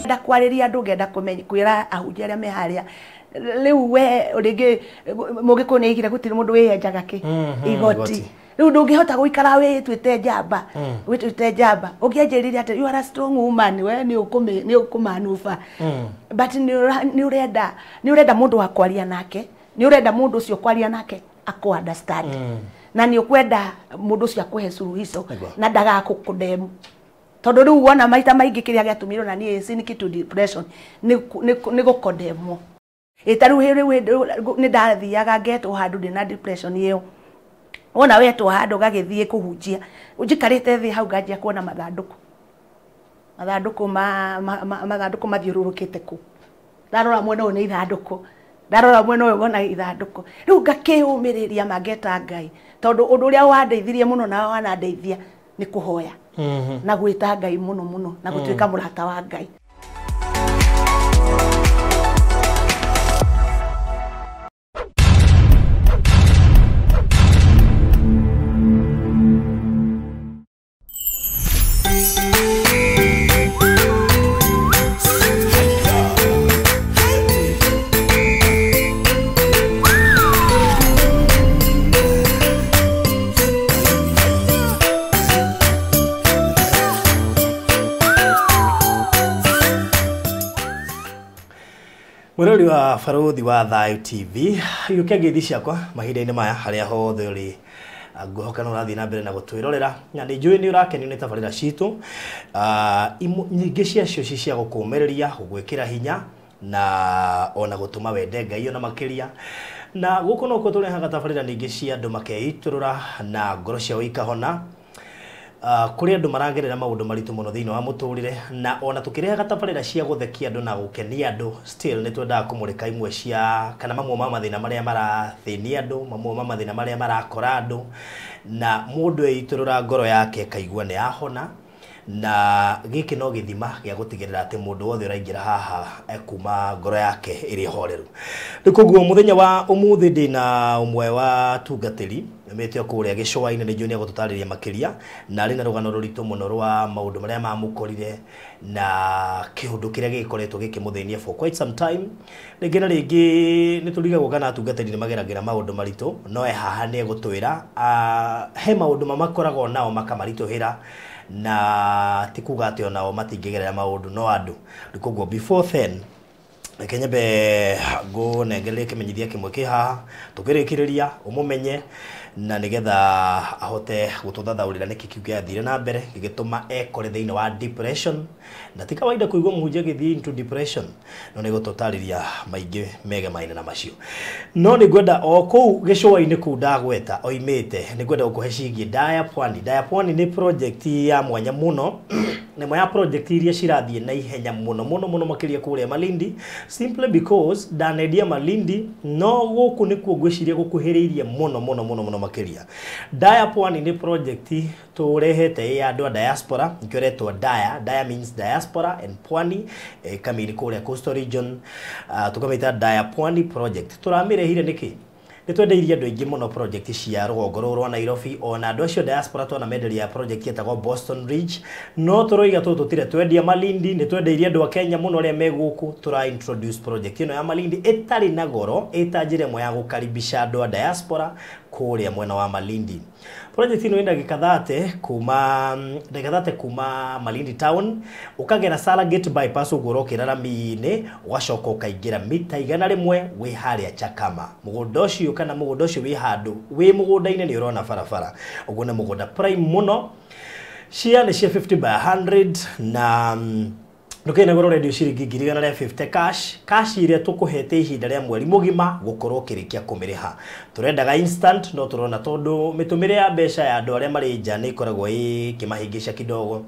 Ngenda kwarĩria andũ, ngenda kwĩra ahunjia arĩa me harĩa rĩu we rĩngĩ mũgĩkũyũ nĩ aigire gũtirĩ mũndũ wĩyenjaga kĩ igoti. Rĩu ndũngĩhota gũikara wĩtuĩte njamba, wĩtuĩte njamba. Ũngĩanjĩrire atĩ you are a strong woman, we nĩ ũkũmanuba, but nĩ ũrenda mũndũ wa kwaria nake, nĩ ũrenda mũndũ ũcio kwaria nake akũ understand, na nĩ ũkwenda mũndũ ũcio akũhe suluhisho na ndagakũkũndemu. Tondũ rĩu wona maita maingĩ kĩrĩa gĩatũmirwo na niĩ sink to depression nĩ gũkondemwo. Ta rĩu nĩ ndathiaga ngetwo handũ ndĩna depression ĩyo, wona wetwo handũ gagĩthiĩ kũhunjia, njikarĩte thĩ hau nganjia kuona mathandũkũ, mathandũkũ mathiũrũrũkĩte kũ, ndarora mwena ũyũ nĩ ithandũkũ, ndarora mwena ũyũ ngona ithandũkũ. Rĩu ngakĩũmĩrĩria mangeta Ngai, tondũ ũndũ ũrĩa wandeithirie mũno na wanandeithia nĩ kũhoya na gwĩta Ngai mũno mũno na gũtuĩka mũrata wa Ngai. Mwĩrori wa Barũthi wa Thayũ TV, gĩũkia ngeithi ciakwa mahinda-inĩ maya harĩa hothe ũrĩ, ngũhoka nĩ ũrathiĩ na mbere na gũtwĩrorera, na nĩ njũĩ nĩ ũrakenio nĩ tabarĩra citũ, nyingĩ ciacio ci cia gũkũmĩrĩria, gũgwĩkĩra hinya na ona gũtũma wende Ngai ona makĩria. Na gũkũ nokuo tũrehaga tabarĩra nyingĩ cia andũ makeitũrũra na ngoro ciao ikahona. Kũrĩ andũ maragerera maũndũ maritũ mũno thĩinĩ wa mũtũrĩre, na ona tũkĩrehaga tabarĩra cia gũthekia andũ na gũkenia andũ, still nĩ twendaga kũmũrĩka imwe cia kana mamwe ma mathĩna marĩa marathĩnia andũ, mamwe ma mathĩna marĩa marakora andũ, na mũndũ eitũrũra ngoro yake kaigua nĩ ahona. Na gĩkĩ no gĩthima gĩa gũtigĩrĩra atĩ mũndũ wothe ũraingĩra haha ekuma ngoro yake ĩrĩ horeru. Rĩu koguo mũthenya wa ũmũthĩ ndĩna ũmwe wa tungatĩri mĩtĩ kũrĩa gĩcũa-inĩ, nĩ njũĩ nĩ egũtũtarĩria makĩria, na arĩ na rũgano rũritũ mũno rwa maũndũ marĩa mamũkorire na kĩũndũ kĩrĩa gĩkoretwo gĩkĩmũthĩnia for quite some time. Rĩngĩ na rĩngĩ nĩ tũrigagwo kana atungatĩri nĩ mageragĩra maũndũ maritũ, no e haha nĩ egũtwĩra he maũndũ mamakoragwo nao makamaritũhĩra, na ti kuga atĩ onao matingĩgerera maũndũ no andũ. Rĩu koguo before then, reke nyambe ngũnengererie kĩmenyithia kĩmwe kĩ haha tũkĩrĩkĩrĩria ũmũmenye, na nĩgetha ahote gũtũthathaũrĩra nĩkĩ kĩu gĩathire na mbere gĩgĩtũma ekore thĩinĩ wa depression. Na ti kawaida kũigua mũhunjia agĩthiĩ into depression, no nĩ gũtũtarĩria maingĩ megemaine na macio. No nĩ ngwenda o kũu gĩcũa-inĩ kũu ndagweta oimĩte, nĩ ngwenda gũkũhe ciĩgiĩ Daya Pwani. Daya Pwani nĩ project ya mwanya mũno, nĩ ĩmwe ya project iria cirathiĩ na ihenya mũno mũno mũno makĩria kũrĩa Malindi, simply because ndanendia Malindi, no gũkũ nĩkuo ngwĩciria gũkuhĩrĩirie mũno mũno mũno mũno makĩria. Daya Pwani nĩ project tũrehete ya andũ a diaspora, nĩkĩo ĩretwo Daya. Daya means diaspora and Pwani kamini kũrĩa coastal region, tũkamĩta Daya Pwani project. Tũramĩrehire nĩkĩ? Nĩ twendeirie andũ aingĩ mũno project cia rũgongo rũrũ rwa Nairobi, ona andũ acio diaspora twanamenderia project ĩtagwo Boston Ridge, no tũroiga tũtũ tũtirĩ twendia Malindi, nĩ twendeirie andũ a Kenya mũno arĩa me gũkũ. Tũra introduce project ĩno ya Malindi ĩtarĩ na goro, ĩta njĩra ĩmwe ya gũkaribisha andũ a diaspora kũrĩa mwena wa Malindi. Project ĩno ĩ ndagĩka 30 kuma Malindi town, ũkagera Salagate bypass ũguo ũrokĩra rami-inĩ, ũgacoka ũkaingĩra mita 100 wĩ harĩa Chakama. Mũgũnda ũcio kana mũgũnda ũcio wĩ handũ wĩ mũgũnda-inĩ nĩ ũrona barabara, ũguo nĩ mũgũnda prime mũno. Cia nĩ cia 50 by 100 na ndũkĩne goro redio ciringi 150 cash, cash iria tũkũhete ihinda rĩa mweri mũgima gũkorwo ũkĩrĩkia kũmĩrĩha. Tũrendaga instant, no tũrona tondũ mĩtũmĩre ya mbeca ya andũ arĩa marĩ nja nĩ ĩkoragwo ĩkĩmahĩngĩca kidogo,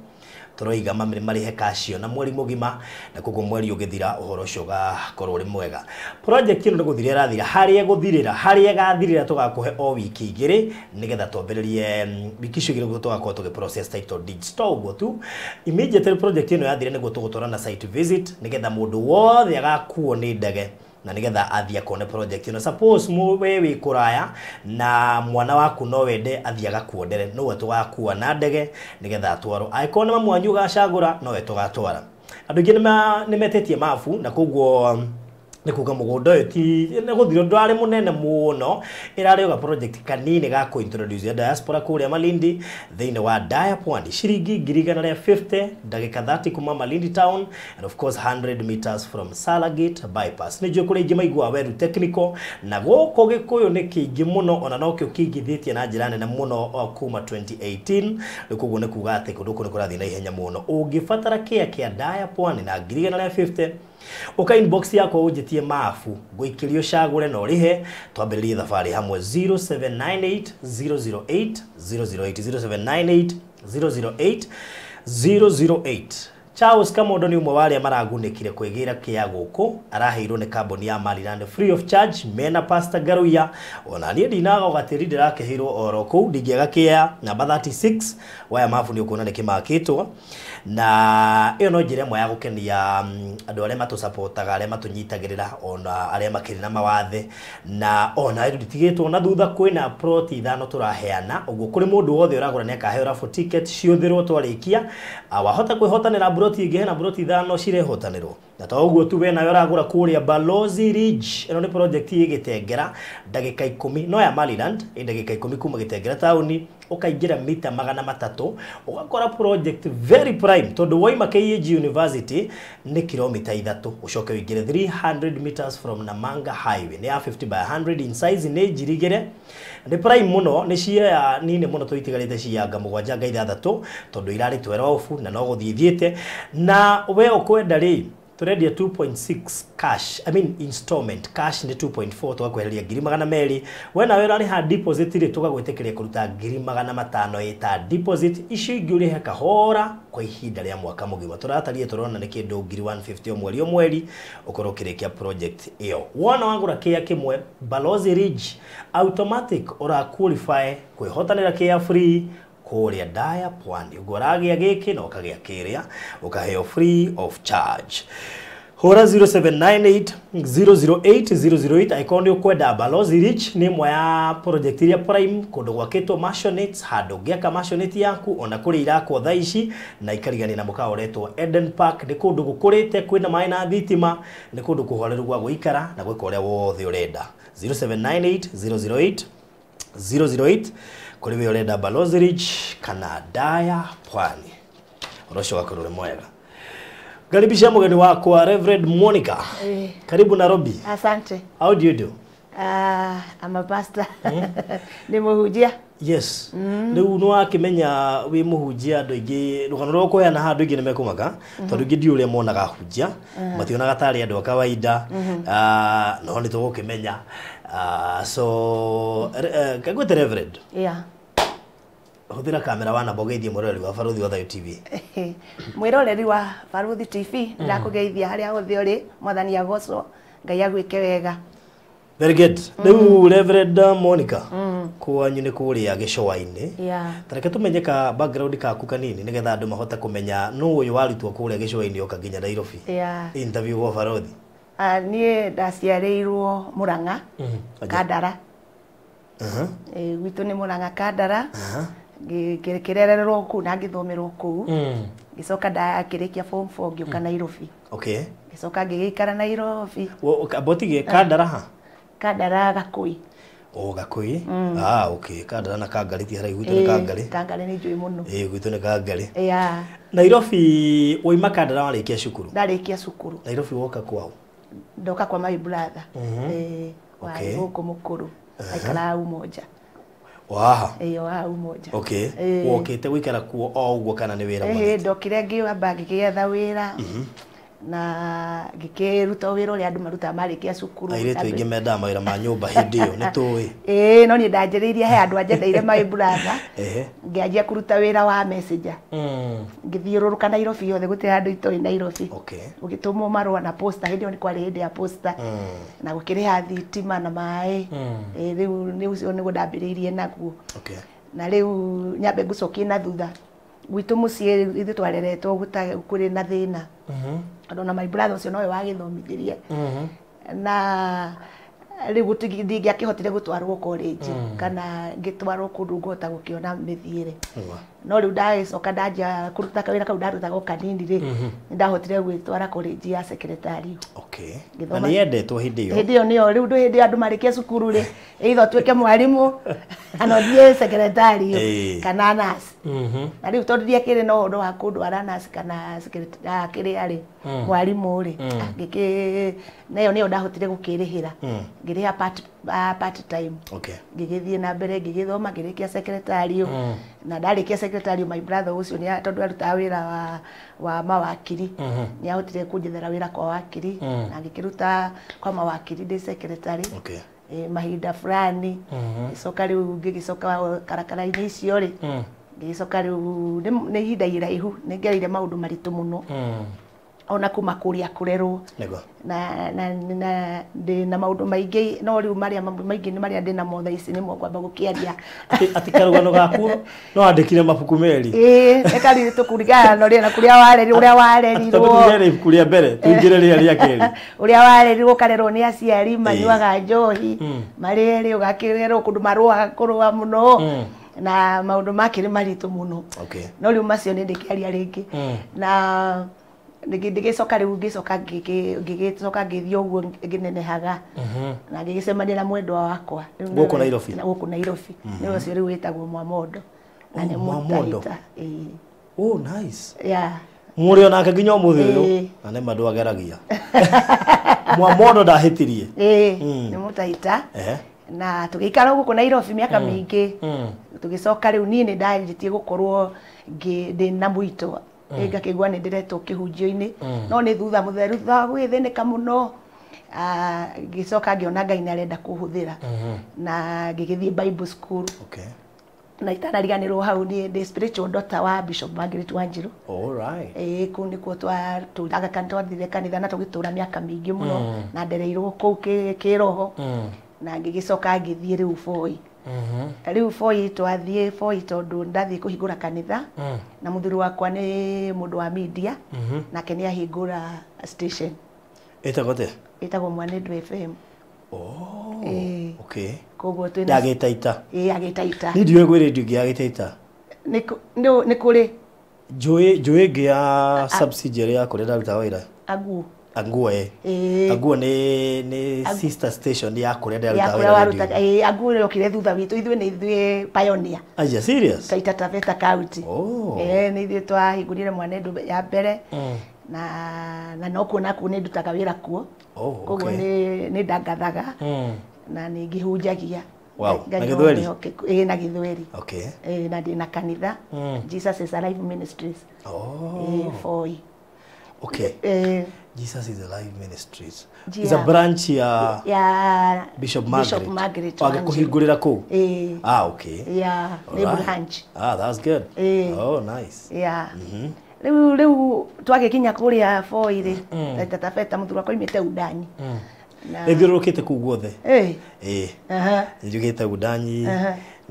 tũroiga marĩhe cash ĩyo na mweri mũgima, na koguo mweri ũgĩthira ũhoro ũcio ũgakorwo ũrĩ mwega. Project ĩno nĩ gũthira ĩrathira, harĩa ĩgũthirĩra, harĩa ĩgathirĩra tũgakũhe o wiki igĩrĩ nĩgetha twambĩrĩrie wiki icio igĩrĩ nĩguo tũgakorwo tũgĩ process title deeds. To ũguo tu, immediately project ĩno yathira nĩguo tũgũtwara na site visit nĩgetha mũndũ wothe agakuo nĩ ndege na nigetha athie akone project ĩno. Suppose we wĩ kũraya na mwana waku no wende athie agakuondere, nowe tũgakua na ndege nigetha atwarwo. Angĩkorwo nĩ mamu wanyu ũgacagũra, nowe tũgatwara. Andũ aingĩ nĩmetĩtie mabu na koguo nĩ kuga mũgũnda ũyũ ti nĩ gũthira ndwarĩ mũnene mũno, ĩrarĩ o ga project kanini ga kũ introduce ya diaspora kũrĩa Malindi thĩinĩ wa Daya Pwani, ciringi 150,000 ndagĩka 30 kuma Malindi town and of course 100 meters from Salagate bypass. Nĩ njũĩ kũrĩ aingĩ maiguaga Weru Technical na gũkũ Gĩkũyũ nĩ kĩingĩ mũno, ona nokĩo kĩingithĩtie na njĩra nene mũno kuma 2018. Rĩu koguo nĩ kuga atĩ kũndũ gũkũ nĩ kũrathiĩ na ihenya mũno. Ũngĩbatara kĩa kĩa Daya Pwani na 150,000, ũka inbox yakwa ũnjĩtie mabu, ngũikĩrie ũcagũre na ũrĩhe, twambĩrĩrie thabarĩ hamwe. 0798 008 008, 0798 008 008. Charles Kamondo nĩ ũmwe wa arĩa maragunĩkire kwĩgĩra kĩa gũkũ, araheirwo nĩ kambuni ya Maryland free of charge mena Pastor Garuya. Ona niĩ ndinaga gatĩri, ndĩrakĩheirwo oro kũu, ndingĩaga kĩa namba 36 waya mabu nĩ ũkuona nĩ kĩmakĩtwo, na ĩyo no njĩra ĩmwe ya gũkenia andũ arĩa matũsapotaga, arĩa matũnyitagĩrĩra, ona arĩa makĩrĩ na mawathe, na ona nditigĩtwo na thutha. Kwĩna plot 5 tũraheana, ũguo kũrĩ mũndũ wothe ũragũra nĩ akaheo raffle ticket ciũthĩrwo twarĩkia. Wahota kwĩhotanĩra mburoti ĩngĩ, hena mburoti 5 cirehotanĩrwo. Na to ũguo tu, we nayo ũragũra kũrĩa Balozi Ridge, ĩno nĩ project ĩ Gĩtengera ndagĩka 10, no ya Maryland ĩ ndagĩka 10 kuma Gĩtengera taũni, ũkaingĩra mita 300 ũgakora project very prime, tondũ waima KAG University nĩ kilomita 3, ũcoke ũingĩre 300 meters from Namanga Highway. Nĩ ya 50 by 100 in size, nĩ njirigĩre, nĩ prime mũno, nĩ cia nini mũno tũitigarĩte cianga 7 nga 6, tondũ irarĩ 12 na no gũthiĩ thiĩte. Na we ũkwenda rĩ, tũrendia 2.6 cash, I mean installment, cash nĩ 2.4, tũgakwehereria 200,000. We nawe ũrarĩha deposit rĩ, tũgagwĩtĩkĩria kũruta 500,000 ĩta deposit, icio ingĩ ũrĩhe kahora kwa ihinda rĩa mwaka mũgima. Tũratarie tũrona nĩ kĩndũ 150 o mweri o mweri ũkorwo ũkĩrĩkia project ĩyo. Wona wagũra kĩa kĩmwe Balozi Ridge, automatic ũra qualify kwĩhotanĩra kĩa free kũrĩa Daya Pwani. Ũguo ũragĩa gĩkĩ na ũkagĩa kĩrĩa, ũkaheo free of charge. Hũra 0798 008 008 angĩkorwo nĩ ũkwenda Balozi Ridge. Nĩ ĩmwe ya project iria prime, kũndũ gwakĩtwo mansionates, handũ ũngĩaka mansionate yaku, ona kũrĩ irakwo thaa ici na ikarigania na mũkawa ũretwo Eden Park. Nĩ kũndũ gũkũrĩte, kwĩna maĩ na thitima, nĩ kũndũ kũhoreru gwa gũikara na gwĩka ũrĩa wothe ũrenda. 0798 008 008 kũrĩ we ũrenda Balozi Ridge kana Daya Pwani. Ũhoro ũcio ũgakorwo ũrĩ mwega. Karibisha mgeni wakwa Reverend Monica. Karibu Nairobi. Asante. How do you do? I'm a pastor. Nĩ mũhunjia. Yes. Rĩu nĩ wakĩmenya wĩ mũhunjia, andũ aingĩ rũgano rwa kũheana haha, andũ aingĩ nĩ mekũmaka, tondũ aingĩ ndiũ ũrĩa monaga ahunjia, mationaga tarĩ andũ a kawaida. No nĩ tũgũkĩmenya. So kagwĩte Reverend. Yeah. Hũthĩra kamera wanamba ũgeithie mũroreri wa Barũthi wa Thayu TV. Mwĩroreri wa Barũthi TV, ndakũgeithia harĩa hothe ũrĩ, mwathani agocwo, Ngai agwĩke wega. Very good. Rĩu Reverend Monica, kwanyu nĩ kũrĩa gĩcũa-inĩ. Yeah. Ta reke tũmenye ka background kaku kanini nĩgetha andũ mahote kũmenya nũ ũyũ warutwo kũrĩa gĩcũa-inĩ oka nginya Nairobi. Yeah. Interview gwa Barũthi. Niĩ ndaciarĩirwo Mũrang'a, Kandara. Gwitũ nĩ Mũrang'a Kandara. Ngĩrererwo kũu na ngĩthomerwo kũu. Ngĩcoka ndakĩrĩkia form 4 ngĩũka Nairobi. Okay. Ngĩcoka ngĩgĩikara Nairobi. Abotige Kandara ha? Kandara Gakũi. O Gakũi. Ah, okay. Kandara na Kangarĩ ti haraihu, gwitũ nĩ Kangarĩ. Kangarĩ nĩ njũĩ mũno. Ĩĩ, gwitũ nĩ Kangarĩ. Yeah. Nairobi waima Kandara warĩkia cukuru? Ndarĩkia cukuru. Nairobi woka kwao? Ndoka kwa my brother. Warĩ gũkũ mũkũrũ. Aikaraga Umoja. Waha. Ĩĩ, wa Umoja. Okay. Wokĩte gũikara kuo o ũguo kana nĩ wĩra mwene? Ndokire ngĩamba ngĩgĩetha wĩra. Na ngĩkĩruta wĩra ũrĩa andũ marutaga marĩkia cukuru. Airĩtu aingĩ mendaga mawĩra ma nyũmba hĩndĩ ĩyo, nĩ tũĩ. Ĩĩ, no niĩ ndanjĩrĩirie he andũ anjendeire my brother. Ngĩanjia kũruta wĩra wa messenger. Ngĩthiũrũrũka Nairobi yothe, gũtirĩ handũ itoĩ Nairobi. Okay. Ũgĩtũmwo marũa na posta, hĩndĩ ĩyo nĩ kwarĩ hĩndĩ ya posta. Na gũkĩrĩha thitima na maĩ. Rĩu nĩ ũcio nĩguo ndambĩrĩirie naguo. Okay. Na rĩu nyambe ngũcokie na thutha. Gwitũ mũciĩ ithuĩ twareretwo kũrĩ na thĩna. Tondũ na my brother ũcio nowe wagĩthomithirie. Na Rĩu ndingĩakĩhotire gũtwarwo college kana ngĩtwarwo kũndũ ngũhota gũkĩona mĩthiĩre. No rĩu ndagĩcoka ndanjia kũruta kawĩra kau ndarutaga o kanini rĩ, nĩndahotire gwĩtwara college ya secretary. Okay. Na nĩ yendetwo hĩndĩ ĩyo? Hĩndĩ ĩyo nĩyo rĩu ndũ hĩndĩ andũ marĩkia cukuru rĩ, either ũtuĩke mwarimũ kana ũthiĩ secretary kana nurse. Na rĩu tondũ ndiakĩrĩ na ũhoro wa kũndwara nurse kana secretary kĩrĩa rĩ, mwarimũ rĩ, ngĩkĩ nayo nĩyo ndahotire gũkĩrĩhĩra. Ngĩrĩha part time. Okay. Ngĩgĩthiĩ na mbere ngĩgĩthoma ngĩrĩkia secretary. Na ndarĩkia secretary my brother ũcio nĩ tondũ arutaga wĩra wa mawakiri, nĩ ahotire kũnjethera wĩra kwa wakiri na ngĩkĩruta kwa mawakiri ndĩ secretary. Okay. Mahinda fulani gĩcoka rĩu ngĩgĩcoka karakara-inĩ icio rĩ, ngĩgĩcoka rĩu nĩ ihinda iraihu nĩ ngereire maũndũ maritũ mũno ona kuma kũrĩa kũrerwo na na na ndĩ na maũndũ maingĩ, no rĩu marĩa maingĩ nĩ marĩa ndĩ namo thaa ici nĩmo ngwamba gũkĩaria. Atĩ karũgano gaku no wandĩkire mabuku merĩ? Ĩĩ, nĩ karitũ kũringana na ũrĩa na kũrĩa warerirwo, ũrĩa warerirwo. Tondũ tuge ibuku rĩa mbere, tũingĩre rĩrĩa rĩa kerĩ. Ũrĩa warerirwo ũkarerwo nĩ aciari manyuaga njohi, marĩ erĩ ũgakĩrerwo kũndũ marũaga kũrũa mũno na maũndũ makĩrĩ maritũ mũno. Okay. No rĩu macio nĩ ndĩkĩaria rĩngĩ. Na ngĩgĩcoka rĩu ngĩcoka ngĩgĩcoka ngĩthiĩ ũguo ngĩnenehaga na ngĩgĩcemania na mwendwa wakwa gũkũ Nairobi. Gũkũ Nairobi nĩ ũcio rĩu wĩtagwo Mwamondo. Na nĩ Mwamondo. Oh, nice. Yeah. Mũrĩ onake nginya ũmũthĩ ũyũ na nĩ ma ndwageragia. Mwamondo ndahĩtirie. Ĩĩ, nĩ Mũtaita. Na tũgĩikara gũkũ Nairobi mĩaka mĩingĩ. Tũgĩcoka rĩu niĩ nĩ ndanjĩtie gũkorwo ndĩ na mũito. Ngakĩigua nĩ ndĩretwo kĩhunjio-inĩ no nĩ thutha mũtheru thutha wa gwĩthĩnĩka mũno, ngĩcoka ngĩona Ngai nĩ arenda kũhũthĩra na ngĩgĩthiĩ Bible school. Okay. Na itanariganĩrwo hau niĩ ndĩ spiritual daughter wa Bishop Margaret Wanjiru. All right. Ĩĩ, kũu nĩkuo twatũraga twathire kanitha na tũgĩtũra mĩaka mĩingĩ mũno na ndereirwo kũu kĩroho na ngĩgĩcoka ngĩthiĩ rĩu Voi. Rĩu Voi twathiĩ Voi tondũ ndathiĩ kũhingũra kanitha na mũthuri wakwa nĩ mũndũ wa media nake nĩ ahingũra station. Ĩtagwo atĩa? Ĩtagwo Mwanendu FM. Oh, okay. Koguo twĩna ya Gĩtaita. Ĩĩ, ya Gĩtaita. Niĩ ndiũĩ kwĩ radio ĩngĩ ya Gĩtaita. Nĩ kũrĩ njũĩ ĩngĩ ya subsidiary ya kũrĩa ndarutaga wĩra. Aguo. Anguo ĩ. Anguo nĩ sister station ya kũrĩa ndarutaga wĩra. Ĩĩ, Anguo yokire thutha witũ, ithuĩ nĩ ithuĩ pioneer. Aja, serious? Taita Taveta County. Oh. Ĩĩ, nĩ ithuĩ twahingũrire Mwanendu ya mbere. Na no kuo nakuo nĩ ndutaga wĩra kuo. Oh, okay. Koguo nĩ ndangathaga na nĩ ngĩhunjagia. Wow. Na Gĩthweri? Ĩĩ, na Gĩthweri. Okay. Ĩĩ, na ndĩ na kanitha. Jesus is Alive Ministries. Oh. Ĩĩ, Voi. Okay. Jesus is Alive Ministries. Yeah. Is a branch ya Bishop Margaret. Bishop Margaret. Wagĩkũhingũrĩra kũu? Ĩĩ. Ah, okay. Yeah, nĩ branch. Ah, that's good. Oh, nice. Yeah. Rĩu twagĩkinya kũrĩa Voi rĩ, Taita Taveta mũthuri wakwa oimĩte Udanyi. Nĩ thiũrũrũkĩte kũu guothe. Ĩĩ. Ĩĩ. Nĩ njũkĩte Udanyi,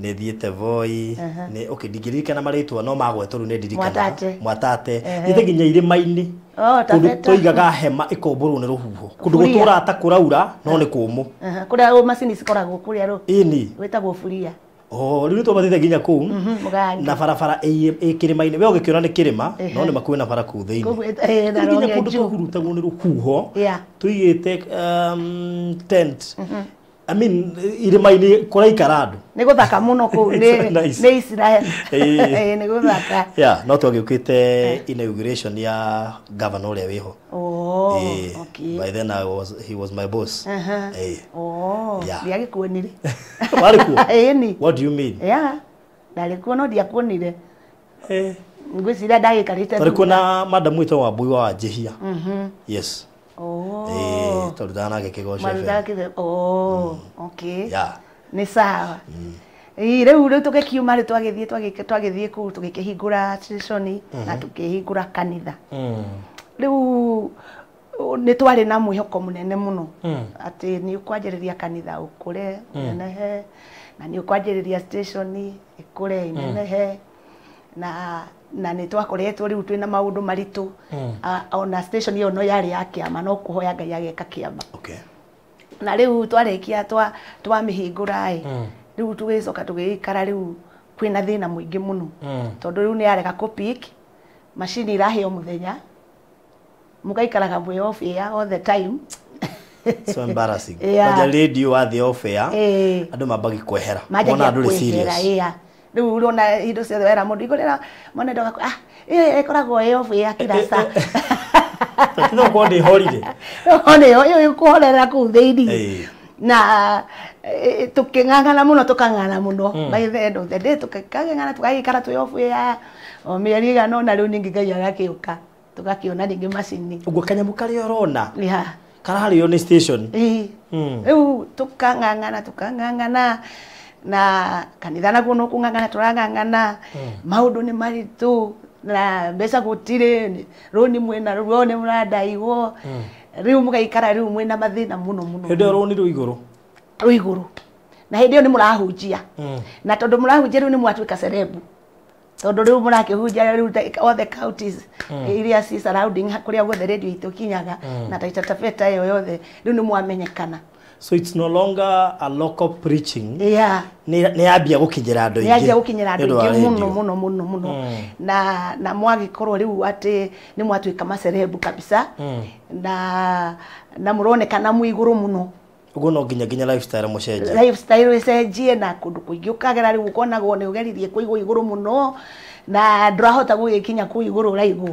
nĩ thiĩte Voi, nĩ okay ndingĩririkana marĩtwa no magwetwo rĩu nĩ ndirikanaga. Mwatate. Thiĩte nginya irĩma-inĩ. Kũndũ tũigaga hema ĩkombũrwo nĩ rũhuho. Kũndũ gũtũraga ta kũraura no nĩ kũmũ. Kũrĩa macini cikoragwo kũrĩa rũ. Ĩni. Gwĩtagwo Buria. Oh, rĩu twambatĩte nginya kũu na barabara ĩ kĩrĩma-inĩ. We ũgĩkĩona nĩ kĩrĩma no nĩ makuĩ na bara kũu thĩinĩ. Nginya kũndũ tũhurutagwo nĩ rũhuho tũigĩte tent. I mean, irĩma-inĩ kũraikara andũ. Nĩ gũthaka mũno kũu nĩ Israel. Nĩ gũthaka. Yeah, no twagĩũkĩte inauguration ya governor ũrĩa wĩho. Oh, okay. By then he was my boss. Oh, ndiagĩkuonire. Warĩ kuo? Ĩni. What do you mean? Yeah, ndarĩ kuo no ndiakuonire. Ngwĩciria ndagĩikarĩte. Twarĩ kuo na madam witũ Wambui wa Wanjĩhia. Yes. Oh. Twarutaga nake Kĩgoco FM. Oh, okay. Yeah. Nĩ sawa. Ĩĩ, rĩu tũgĩkiuma rĩ twagĩthiĩ kũu tũgĩkĩhingũra station na tũkĩhingũra kanitha. Rĩu nĩ twarĩ na mwĩhoko mũnene mũno atĩ nĩ ũkwanjĩrĩria kanitha ũkũre ũnenehe na nĩ ũkwanjĩrĩria station ĩkũre ĩnenehe na nĩ twakoretwo rĩu twĩna maũndũ maritũ. Ona station ĩyo no yarĩ ya kĩama no kũhoya Ngai ageka kĩama. Okay. Na rĩu twarĩkia twamĩhingũra ĩ, rĩu tũgĩcoka tũgĩikara rĩu kwĩna thĩna mũingĩ mũno, tondũ rĩu nĩ yarega kũpick, macini irahĩa mũthenya, mũgaikaraga mwĩ off air all the time. So embarrassing. Kwanja radio wathi off air, andũ mambagi kwehera, mona andũ serious. Yeah. Rĩu ũrona indo ciothe wera mũndũ igũrĩra mwana ndoga, ah, ĩyo ĩkoragwo ĩ off air kila saa. Tatizo kwa ndĩ horire. One ĩyo ĩkũhorera kũu thĩinĩ. Na tukĩng'ang'ana mũno, tũkang'ang'ana mũno, by the end of the day tukang'ang'ana, tũgagĩikara twĩ off air o mĩeri ĩigana ũna. Rĩu ningĩ Ngai agakĩũka, tũgakĩona ningĩ macini. Ũguo kanyamũ karĩa ũrona kararĩo nĩ station. Rĩu tukang'ang'ana, tukang'ang'ana na kanitha naguo no kũng'ang'ana tũrang'ang'ana, maũndũ nĩ maritũ na mbeca gũtirĩ, rũni mwĩna ruo nĩ mũrandaiwo. Rĩu mũgaikara rĩu mwĩna mathĩna mũno mũno. Hĩndĩ ĩyo rũni rũ igũrũ. Rũ igũrũ. Na hĩndĩ ĩyo nĩ mũrahunjia. Na tondũ mũrahunjia rĩu nĩ mwatuĩka cerebu. Tondũ rĩu mũrakĩhunjia rĩu all the counties iria ci surrounding kũrĩa guothe radio itũ kinyaga, na Taita Taveta ĩyo yothe rĩu nĩ mwamenyekana. So it's no longer a local preaching. Yeah. Nĩ yambia gũkinyĩra andũ aingĩ. Nĩ yambia gũkinyĩra andũ aingĩ mũno mũno mũno mũno. Na mwagĩkorwo rĩu atĩ nĩ mwatuĩka macerebu kabisa. Na mũronekana mwĩ igũrũ mũno. Ũguo no nginya lifestyle mũcenjie. Lifestyle ĩcenjie, na kũndũ kũingĩ ũkagera rĩu ũkonagwo nĩ ũgeririe kũigwo igũrũ mũno na ndũrahota gũgĩkinya kũu igũrũ ũraigwo.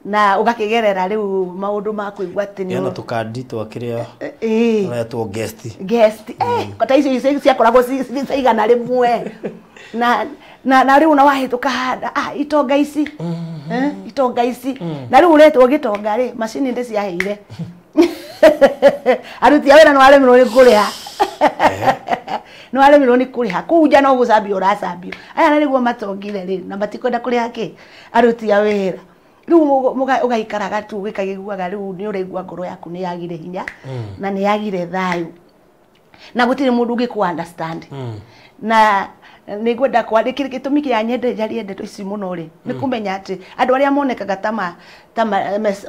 Na ũgakĩgerera rĩu maũndũ ma kũigua atĩ nĩ na tũkandi twa kĩrĩa ũretwo guest. Guest. Kota icio ciakoragwo cia 100. Na rĩu na wahĩtũka handa, itonga ici. Itonga ici. Na rĩu ũretwo gĩtonga rĩ, macini ndĩ ciaheire. Aruti a wĩra nĩ waremirwo nĩ kũrĩha. Nĩ waremirwo nĩ kũrĩha. Kũu nja no gũcambio ũracambio. Aya na nĩguo matongire rĩ, na matikwenda kũrĩha kĩ? Aruti a wĩra. Rĩu ũgaikaraga tu ũgĩkaiguaga rĩu nĩ ũraigua ngoro yaku nĩ yagire hinya na nĩ yagire thayũ. Na gũtirĩ mũndũ ũngĩkũ understand. Na nĩngwenda kwandĩkĩra gĩtũmi kĩa nyende njarie ndeto ici mũno rĩ, nĩ kũmenya atĩ andũ arĩa monekaga ta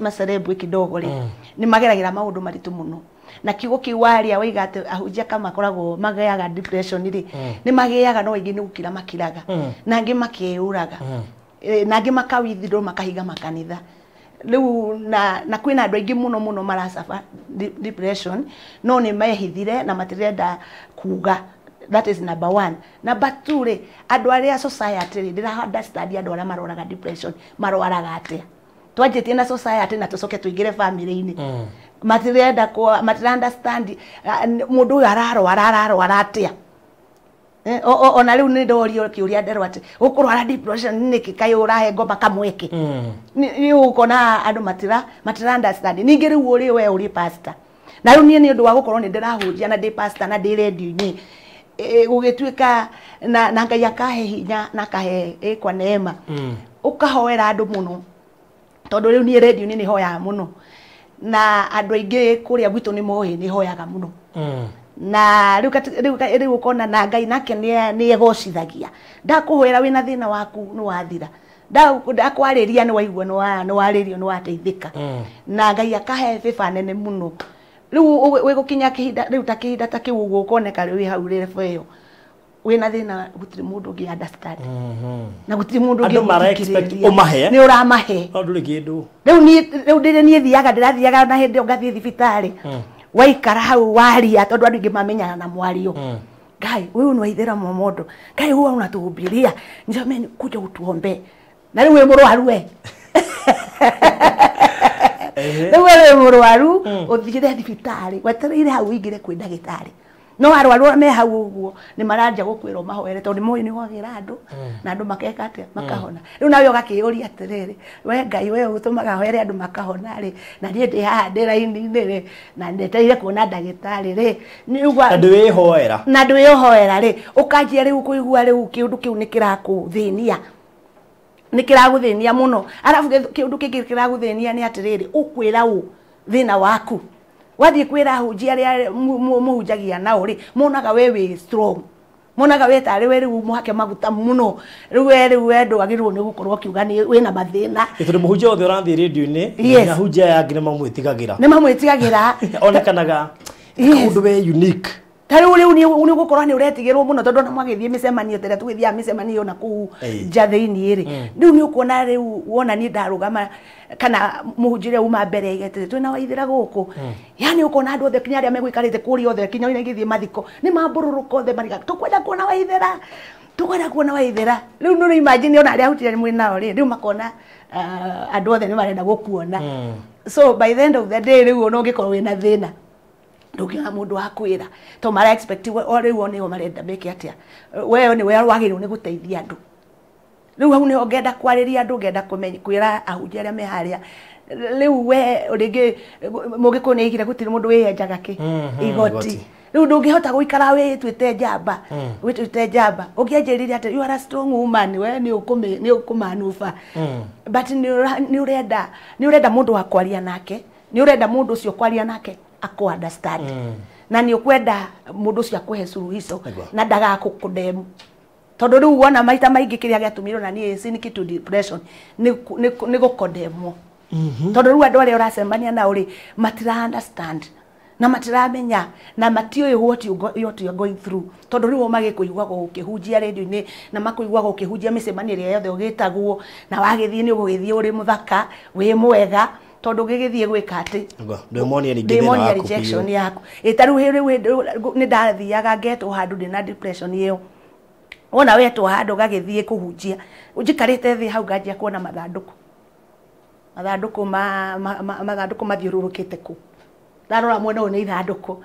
macerebu kidogo rĩ, nĩ mageragĩra maũndũ maritũ mũno. Na kiugo kĩu waria waiga atĩ ahunjia kama makoragwo magĩaga depression rĩ, nĩ magĩaga, no aingĩ nĩ gũkira makiraga, na angĩ makeyũraga, na angĩ makawithdraw makahiga makanitha. Rĩu na kwĩna andũ aingĩ mũno mũno maracaba depression, no nĩ mehithire na matirenda kuga. That is number one. Number two rĩ, andũ arĩa society rĩ, ndĩra understand andũ arĩa marwaraga depression marwaraga atĩa. Twanjĩtie na society na tũcoke tũingĩre family-inĩ. Matirenda matira understand mũndũ ũyũ ararwara atĩa. Ona rĩu nĩ ndorio kĩũria nderwo atĩ ũkũrwara depression nĩkĩ kaĩ ũrahe ngoma kamweke. Nĩ ũkona andũ matira understand. Ningĩ rĩu ũrĩ we ũrĩ pastor. Na rĩu niĩ nĩ ũndũ wa gũkorwo nĩ ndĩrahunjia na ndĩ pastor na ndĩ radio-inĩ, gũgĩtuĩka na Ngai akahe hinya na akahe kwa neema, ũkahoera andũ mũno. Tondũ rĩu niĩ radio-inĩ nĩ hoyaga mũno, na andũ aingĩ kũrĩa gwitũ nĩ moĩ nĩ hoyaga mũno. Na rĩu ũkona na Ngai nake nĩ egocithagia. Ndakũhoera wĩna thĩna waku nĩ wathira, ndakwarĩria nĩ waigua nĩ warĩrio nĩ wateithĩka. Na Ngai akahe favor nene mũno. Rĩu wĩgũkinya kĩhinda rĩu ta kĩhinda ta kĩu ũguo ũkoneka rĩu wĩ hau level ĩyo wĩna thĩna, gũtirĩ mũndũ ũngĩ understand. Na gũtirĩ mũndũ ũngĩ andũ mara expect ũmahe, nĩ ũramahe, no ndũrĩ kĩndũ. Rĩu niĩ rĩu ndĩrĩ niĩ thiaga ndĩrathiaga na hĩndĩ ĩyo ngathiĩ thibitarĩ, waikara hau waria, tondũ andũ aingĩ mamenyaga na mwario. Ngai huyu ni waithera momodo, Ngai huwa unatuhubiria, jamani kuja utuombe. Na rĩu wĩ mũrwaru we. Rĩu wĩ mũrwaru ũthiire thibitarĩ, wetereire hau ũingĩre kwĩ ndagĩtarĩ. No arwaru arĩa me hau ũguo nĩ maranja gũkwĩra ũmahoere, tondũ nĩ moĩ nĩ ũhagĩra andũ na andũ makeka atĩa, makahona. Rĩu nawe ũgakĩyũria atĩrĩrĩ, we Ngai we ũtũmaga hoere andũ makahona rĩ, na niĩ ndĩ haha ndĩ raini-inĩ rĩ, na ndetereire kuona ndagĩtarĩ rĩ, na ndwĩhoera, na ndwĩhoera rĩ, ũkanjia rĩu kũigua rĩu kĩũndũ kĩu nĩ kĩrakũthĩnia, nĩ kĩragũthĩnia mũno. Arabu kĩũndũ kĩngĩ kĩragũthĩnia nĩ atĩrĩrĩ, ũkwĩra ũ thĩna waku. Wathiĩ kwĩra ahunjia arĩa mũhunjagia nao rĩ, monaga we wĩ strong, monaga we tarĩ we rĩu mũhake maguta mũno, rĩu we rĩu we ndwagĩrĩirwo nĩ gũkorwo ũkiuga nĩ wĩna mathĩna. Tondũ mũhunjia wothe ũrathiĩ radio-inĩ, nginya ahunjia aya angĩ nĩ mamwĩtigagĩra, nĩ mamwĩtigagĩra. Onekanaga Kaũndũ we unique. Ta rĩu rĩu nĩ ũgũkorwo nĩ ũretigĩrwo mũno tondũ ona mwagĩthiĩ mĩcemanio tene tũgĩthiaga mĩcemanio na kũu nja thĩinĩ rĩ, rĩu nĩ ũkuona rĩu wona niĩ ndarũgama kana mũhunjia uma mbere atĩ twĩna Waithera gũkũ, yani ũkona andũ othe kinya arĩa megũikarĩte kũrĩa othe kinya ũrĩa gĩthiĩ mathiko nĩ mambũrũrũka othe mariga tũkwenda kuona Waithera, tũkwenda kuona Waithera. Rĩu nĩ imagine ona arĩa ahunjia mwĩ nao rĩ, rĩu makona andũ othe nĩ marenda gũkuona. So by the end of the day rĩu ona ũngĩkorwo wĩna thĩna ndũngĩona mũndũ wa kwĩra to mara expect o rĩu nĩo marenda meke atĩa, we nĩwe wagĩrĩirwo nĩ gũteithia andũ. Rĩu hau nĩho ngenda kwarĩria andũ, ngenda kwĩra ahunjia arĩa me harĩa. Rĩu we rĩngĩ mũgĩkũyũ nĩ aigire gũtirĩ mũndũ wĩyenjaga kĩ igoti. Rĩu ndũngĩhota gũikara wĩtuĩte njamba, wĩtuĩte njamba ũngĩanjĩrire atĩ you are a strong woman, we nĩ ũkũmanuba, but nĩ ũrenda mũndũ wa kwaria nake, nĩ ũrenda mũndũ ũcio kwaria nake aku understand, na nĩ ũkwenda mũndũ ũcio akũhe suluhisho na ndagakũkũndemu. Tondũ rĩu wona maita maingĩ kĩrĩa gĩatũmirwo na niĩ sink to depression nĩ gũkondemwo. Tondũ rĩu andũ arĩa ũracemania nao rĩ matira understand na matiramenya na matiũĩ what you are going through. Tondũ rĩu magĩkũiguaga ũkĩhunjia radio-inĩ na makũiguaga ũkĩhunjia mĩcemanio ĩrĩa yothe ũgĩtagwo, na wagĩthiĩ nĩ ũgũgĩthiĩ ũrĩ mũthaka wĩ mwega, tondũ ũgĩgĩthiĩ gwĩka atĩ ndĩmonia rejection yaku. Ta rĩu nĩ ndathiaga ngetwo handũ ndĩna depression ĩyo, wona wetwo handũ ũgagĩthiĩ kũhunjia, njikarĩte thĩ hau nganjia kuona mathandũkũ, mathandũkũ mathiũrũrũkĩte kũ, ndarora mwena ũyũ nĩ ithandũkũ,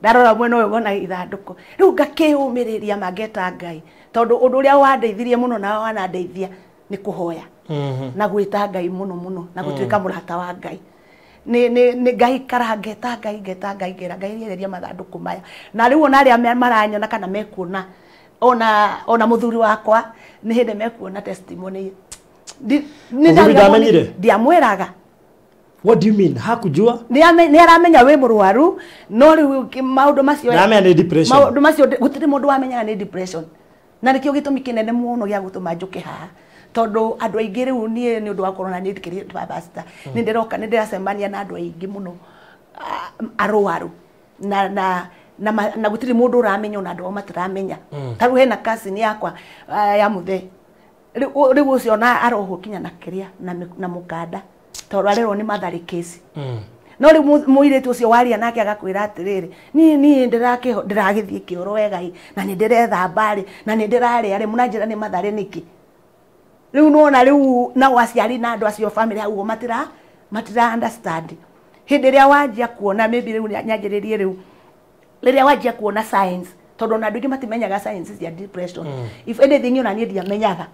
ndarora mwena ũyũ ngona ithandũkũ. Rĩu ngakĩũmĩrĩria mangeta Ngai, tondũ ũndũ ũrĩa wandeithirie mũno na wanandeithia nĩ kũhoya na gwĩta Ngai mũno mũno na gũtuĩka mũrata wa Ngai. Nĩ ngaikara ngeta Ngai, ngeta Ngai, ngera Ngai rĩereria mathandũkũ maya. Na rĩu ona arĩa maranyona kana mekuona ona mũthuri wakwa nĩ hĩndĩ mekuona testimony. Ndiamwĩraga. What do you mean? Hakujua? Nĩ aramenya wĩ mũrwaru, no rĩu maũndũ macio nĩaramenya nĩ depression. Maũndũ macio gũtirĩ mũndũ wamenyaga nĩ depression. Na nĩkĩo gĩtũmi kĩnene mũno gĩa gũtũma njũke haha, tondũ andũ aingĩ rĩu niĩ nĩ ũndũ wa corona nĩ ndĩkĩrĩ pastor, nĩ ndĩroka nĩ ndĩracemania na andũ aingĩ mũno arwaru na na gũtirĩ mũndũ ũramenya ona andũ ao matiramenya. Ta rĩu hena cousin yakwa ya mũthee, rĩu ũcio ona arohwo kinya na kĩrĩa na mũkanda tondũ arerwo nĩ matharĩ case. No rĩu mũirĩtu ũcio waria nake agakwĩra atĩrĩrĩ, niĩ ndĩragĩthiĩ kĩoro wega na nĩ ndĩrethamba rĩ na nĩ ndĩrarĩa rĩ, mũnanjĩra nĩ matharĩ nĩkĩ? Rĩu nĩwona rĩu nao aciari na andũ acio family hau matira understand. Hĩndĩ ĩrĩa wanjia kuona maybe rĩu nyanjĩrĩrie rĩu rĩrĩa wanjia kuona signs, tondũ ona andũ aingĩ matimenyaga signs cia depression. If anything ona niĩ ndiamenyaga.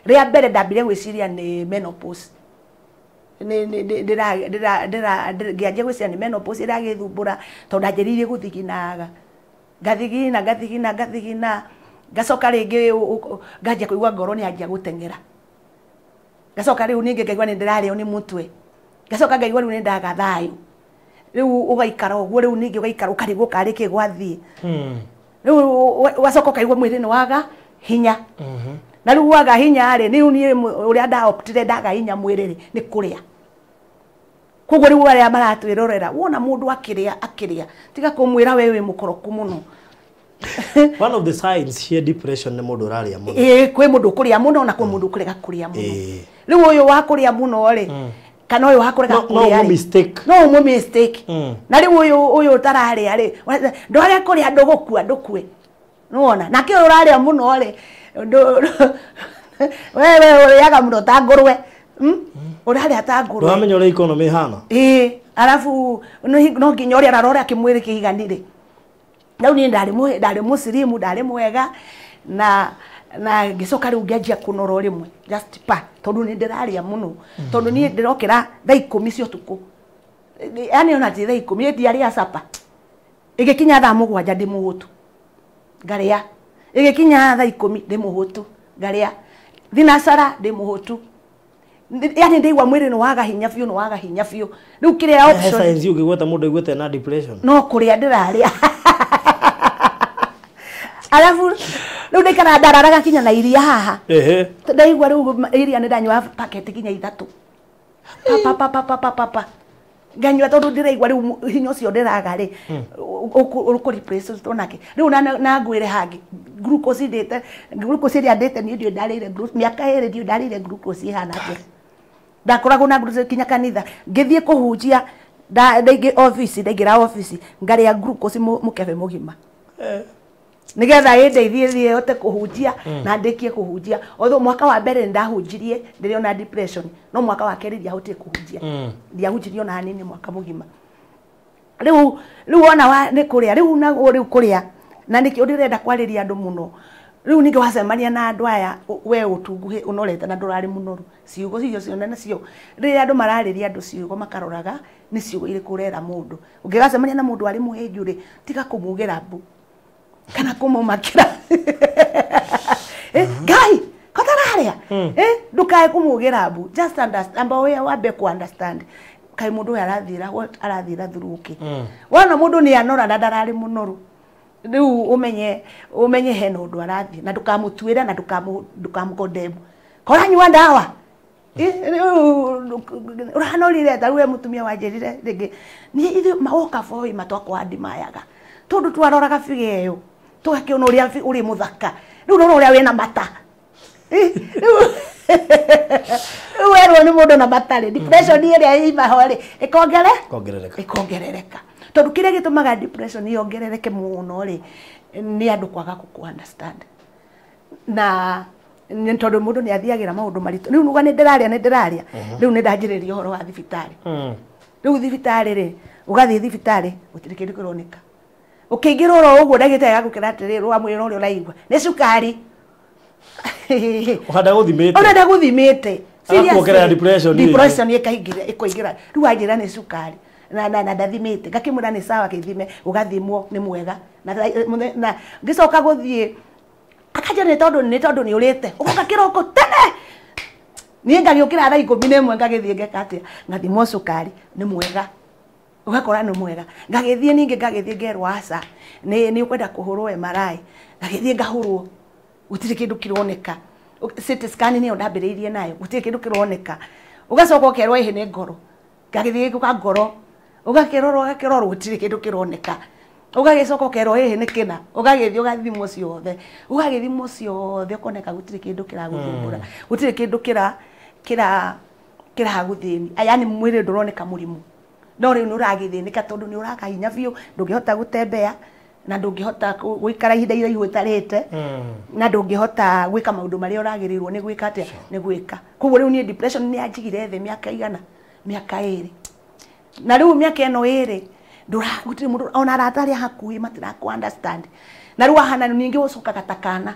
Rĩa mbere ndambire gwĩciria nĩ menopause, ngĩanjia gwĩciria nĩ menopause ĩragĩthumbũra, tondũ ndanjĩrĩirie gũthiginaga, ngathigina ngathigina ngathigina, ngacoka rĩngĩ nganjia kũigua ngoro nĩ yanjia gũteng'era, ngacoka rĩu ningĩ ngaigua nĩ ndĩrarĩo nĩ mũtwe, ngacoka ngaigua rĩu nĩ ndaga thayũ. Rĩu ũgaikara ũguo, rĩu ningĩ ũgaikara ũkarigwo karĩ kĩ gwathiĩ. Rĩu ũgacoka ũkaigua mwĩrĩ nĩ waga hinya. Na rĩu waga hinya rĩ, rĩu niĩ ũrĩa ndaoptire ndaga hinya mwĩrĩ rĩ nĩ kũrĩa. Koguo rĩu arĩa maratwĩrorera wona mũndũ akĩrĩa akĩrĩa, tiga kũmwĩra we wĩ mũkoroku mũno. One of the signs here depression nĩ mũndũ ũrarĩa mũno. Ĩĩ, kwĩ mũndũ ũkũrĩa mũno na kwĩ mũndũ ũkũrega kũrĩa mũno. Rĩu ũyũ wa kũrĩa mũno rĩ, kana ũyũ wa kũrega kũrĩa rĩ, no ũmũ mistake. Na rĩu ũyũ ũtararĩa rĩ, ndwage kũrĩa ndũgũkua ndũkue. Nĩwona? Nake ũyũ ũrarĩa mũno rĩ, wewe ũrĩaga mũno ta ngũrwe. Ũrarĩa ta ngũrwe. Ndũramenya ũrĩa economy ĩhana. Ĩĩ, arabu no nginya ũrĩa ararora kĩmwĩrĩ kĩiganire. Rĩu niĩ ndarĩ mũcirimu, ndarĩ mwega na ngĩcoka rĩu ngĩanjia kũnora o rĩmwe just pa, tondũ nĩ ndĩrarĩa mũno, tondũ niĩ ndĩrokĩra thaa ikũmi cia ũtukũ, yani ona ti thaa ikũmi, ndiarĩa supper, ĩgĩkinya thaa mũgwanja ndĩ mũhũtu ngarĩa, ĩgĩkinya thaa ikũmi ndĩ mũhũtu ngarĩa, thinacara ndĩ mũhũtu, yani ndaigua mwĩrĩ nĩ waga hinya biũ, nĩ waga hinya biũ. Rĩu kĩrĩa option signs ũngĩgweta mũndũ aiguĩte na depression no kũrĩa ndĩrarĩa. Alafu rĩu ndaikara ndararaga kinya na iria haha. Ndaigua rĩu iria nĩ ndanyua packet kinya ithatũ. Pa pa pa pa pa pa. Nganyua tondu ndiraigua riu hinya ucio ndiraga ri uku replace nake riu na ngwire hangi glucose ndite glucose ria ndite ni ndio ndarire miaka iri ndio ndarire glucose ihana atia ndakoragwo na glucose kinya kanitha ngithie kuhunjia ndaingĩ office ndaingĩra office ngaria glucose mukebe mugima nigetha ĩndeithie thiĩ hote kũhunjia na ndĩkie kũhunjia. Although mwaka wa mbere ndahunjirie ndĩrĩ depression, no mwaka wa kerĩ ndiahotire kũhunjia, ndiahunjirie ona hanini mwaka mũgima. Rĩu ona wa nĩ kũrĩa rĩu na rĩu kũrĩa na nĩkĩo ndĩrenda kwarĩria andũ mũno. Rĩu ningĩ wacemania na andũ aya we ũtunguhĩ ũnorete na ndũrarĩ mũnoru, ciugo icio ciothe nacio rĩrĩa andũ mararĩria andũ ciugo makaroraga nĩ ciugo irĩkũ ũrera mũndũ. Ũngĩgacemania na mũndũ arĩ mũhĩnju rĩ, tiga kũmugĩra mbu kana kumumakira. Ngai kotararia ndukae kumugira mbu, just understand amba we wambe ku understand kai mundu uyu arathira what arathira through ki wona mundu ni anora na ndarari munoru riu umenye hena undu arathie na ndukamutuire na ndukamukondemu koranyua ndawa urahanorire ta we mutumia wanjirire ringi ni ithu mawoka foi matwakwa ndimayaga tondu twaroraga fige iyo tugakiona uria uri muthaka riu rora uria wina mata riu werwo ni mundu na mata ri depression iria imaho ri ikongerereka tondu kiria gitumaga depression yongerereke muno ri ni andu kwaga ku understand na ni tondu mundu ni athiagira maundu maritu. Riu nuga ni ndiraria riu ni ndanjiriria uhoro wa thibitari. Riu thibitari ri ugathie thibitari gutiri kindu kironeka ukiingira oro uguo ndagitari agukira atiriri rwa mwira uria uraigua ni cukari urenda guthimite akuongerera depression ikaingira ikoingira riu anjira ni cukari na ndathimite ngakimwira ni sawa kithime ugathimwo ni mwega na ngicoka guthie akanja ni tondu ni urite ugoka kiroko tene nie ngagiukira thaa 11 ngagithie ngeka atia ngathimwo cukari ni mwega ugakora ni mwega ngagithie ningi ngagithie ngerwo aca ni ukwenda kuhurwo MRI ngagithie ngahurwo gutiri kindu kironeka CT scan niyo ndambiriirie nayo gutiri kindu kironeka ugacoka ukerwo ihi ni ngoro ngagithie guka ngoro ugakirorwo ugakirorwo gutiri kindu kironeka ugagicoka ukerwo ihi ni kina ugagithie ugathimwo ciothe ugagithimwo ciothe ukoneka gutiri kindu kiraguthumbura gutiri kindu kiraguthini yani mwiri nduroneka murimu no riu ni uragithinika tondu ni uraka hinya biu ndungihota gutembea na ndungihota guikara ihinda iraihu utarite na ndungihota gwika maundu maria uragirirwo ni gwika atia ni gwika. Koguo riu ni depression ni yanjigire thi miaka igana miaka iri na riu miaka ino iri ndura gutiri mundu ona arata aria hakuhi matiraku understand na riu ahana ningi ucokaga ta kana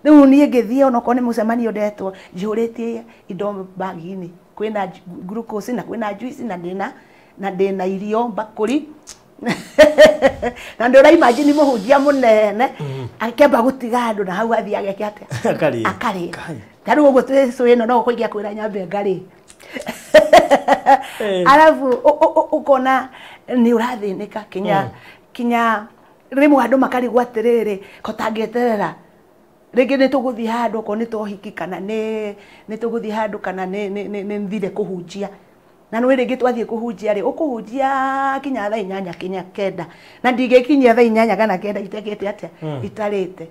riu nie ngithie onokorwo ni mucemanio ndetwo njihuritie indo bagi-ini kwina glucose na kwina juice na ndina irio mbakuri na ndura imagine muhunjia munene akĩamba gutiga andu na hau athie ageke atia akarĩa ta rĩu ũguo twĩ ĩno no ũkũigia kwĩra nyambe ngarĩ arabu ũkona nĩ ũrathĩnĩka kinya rĩmwe andũ makarigwo atĩrĩrĩ ko tangĩeterera rĩngĩ nĩ tũgũthiĩ handũ okorwo nĩ tohiki kana nĩ tũgũthiĩ handũ kana nĩ thire kũhunjia na nĩ rĩngĩ twathiĩ kũhunjia rĩ ũkũhunjia kinya thaa 8 kinya 9 na ndingĩkinyia thaa 8 kana 9 itekĩte atĩa itarĩte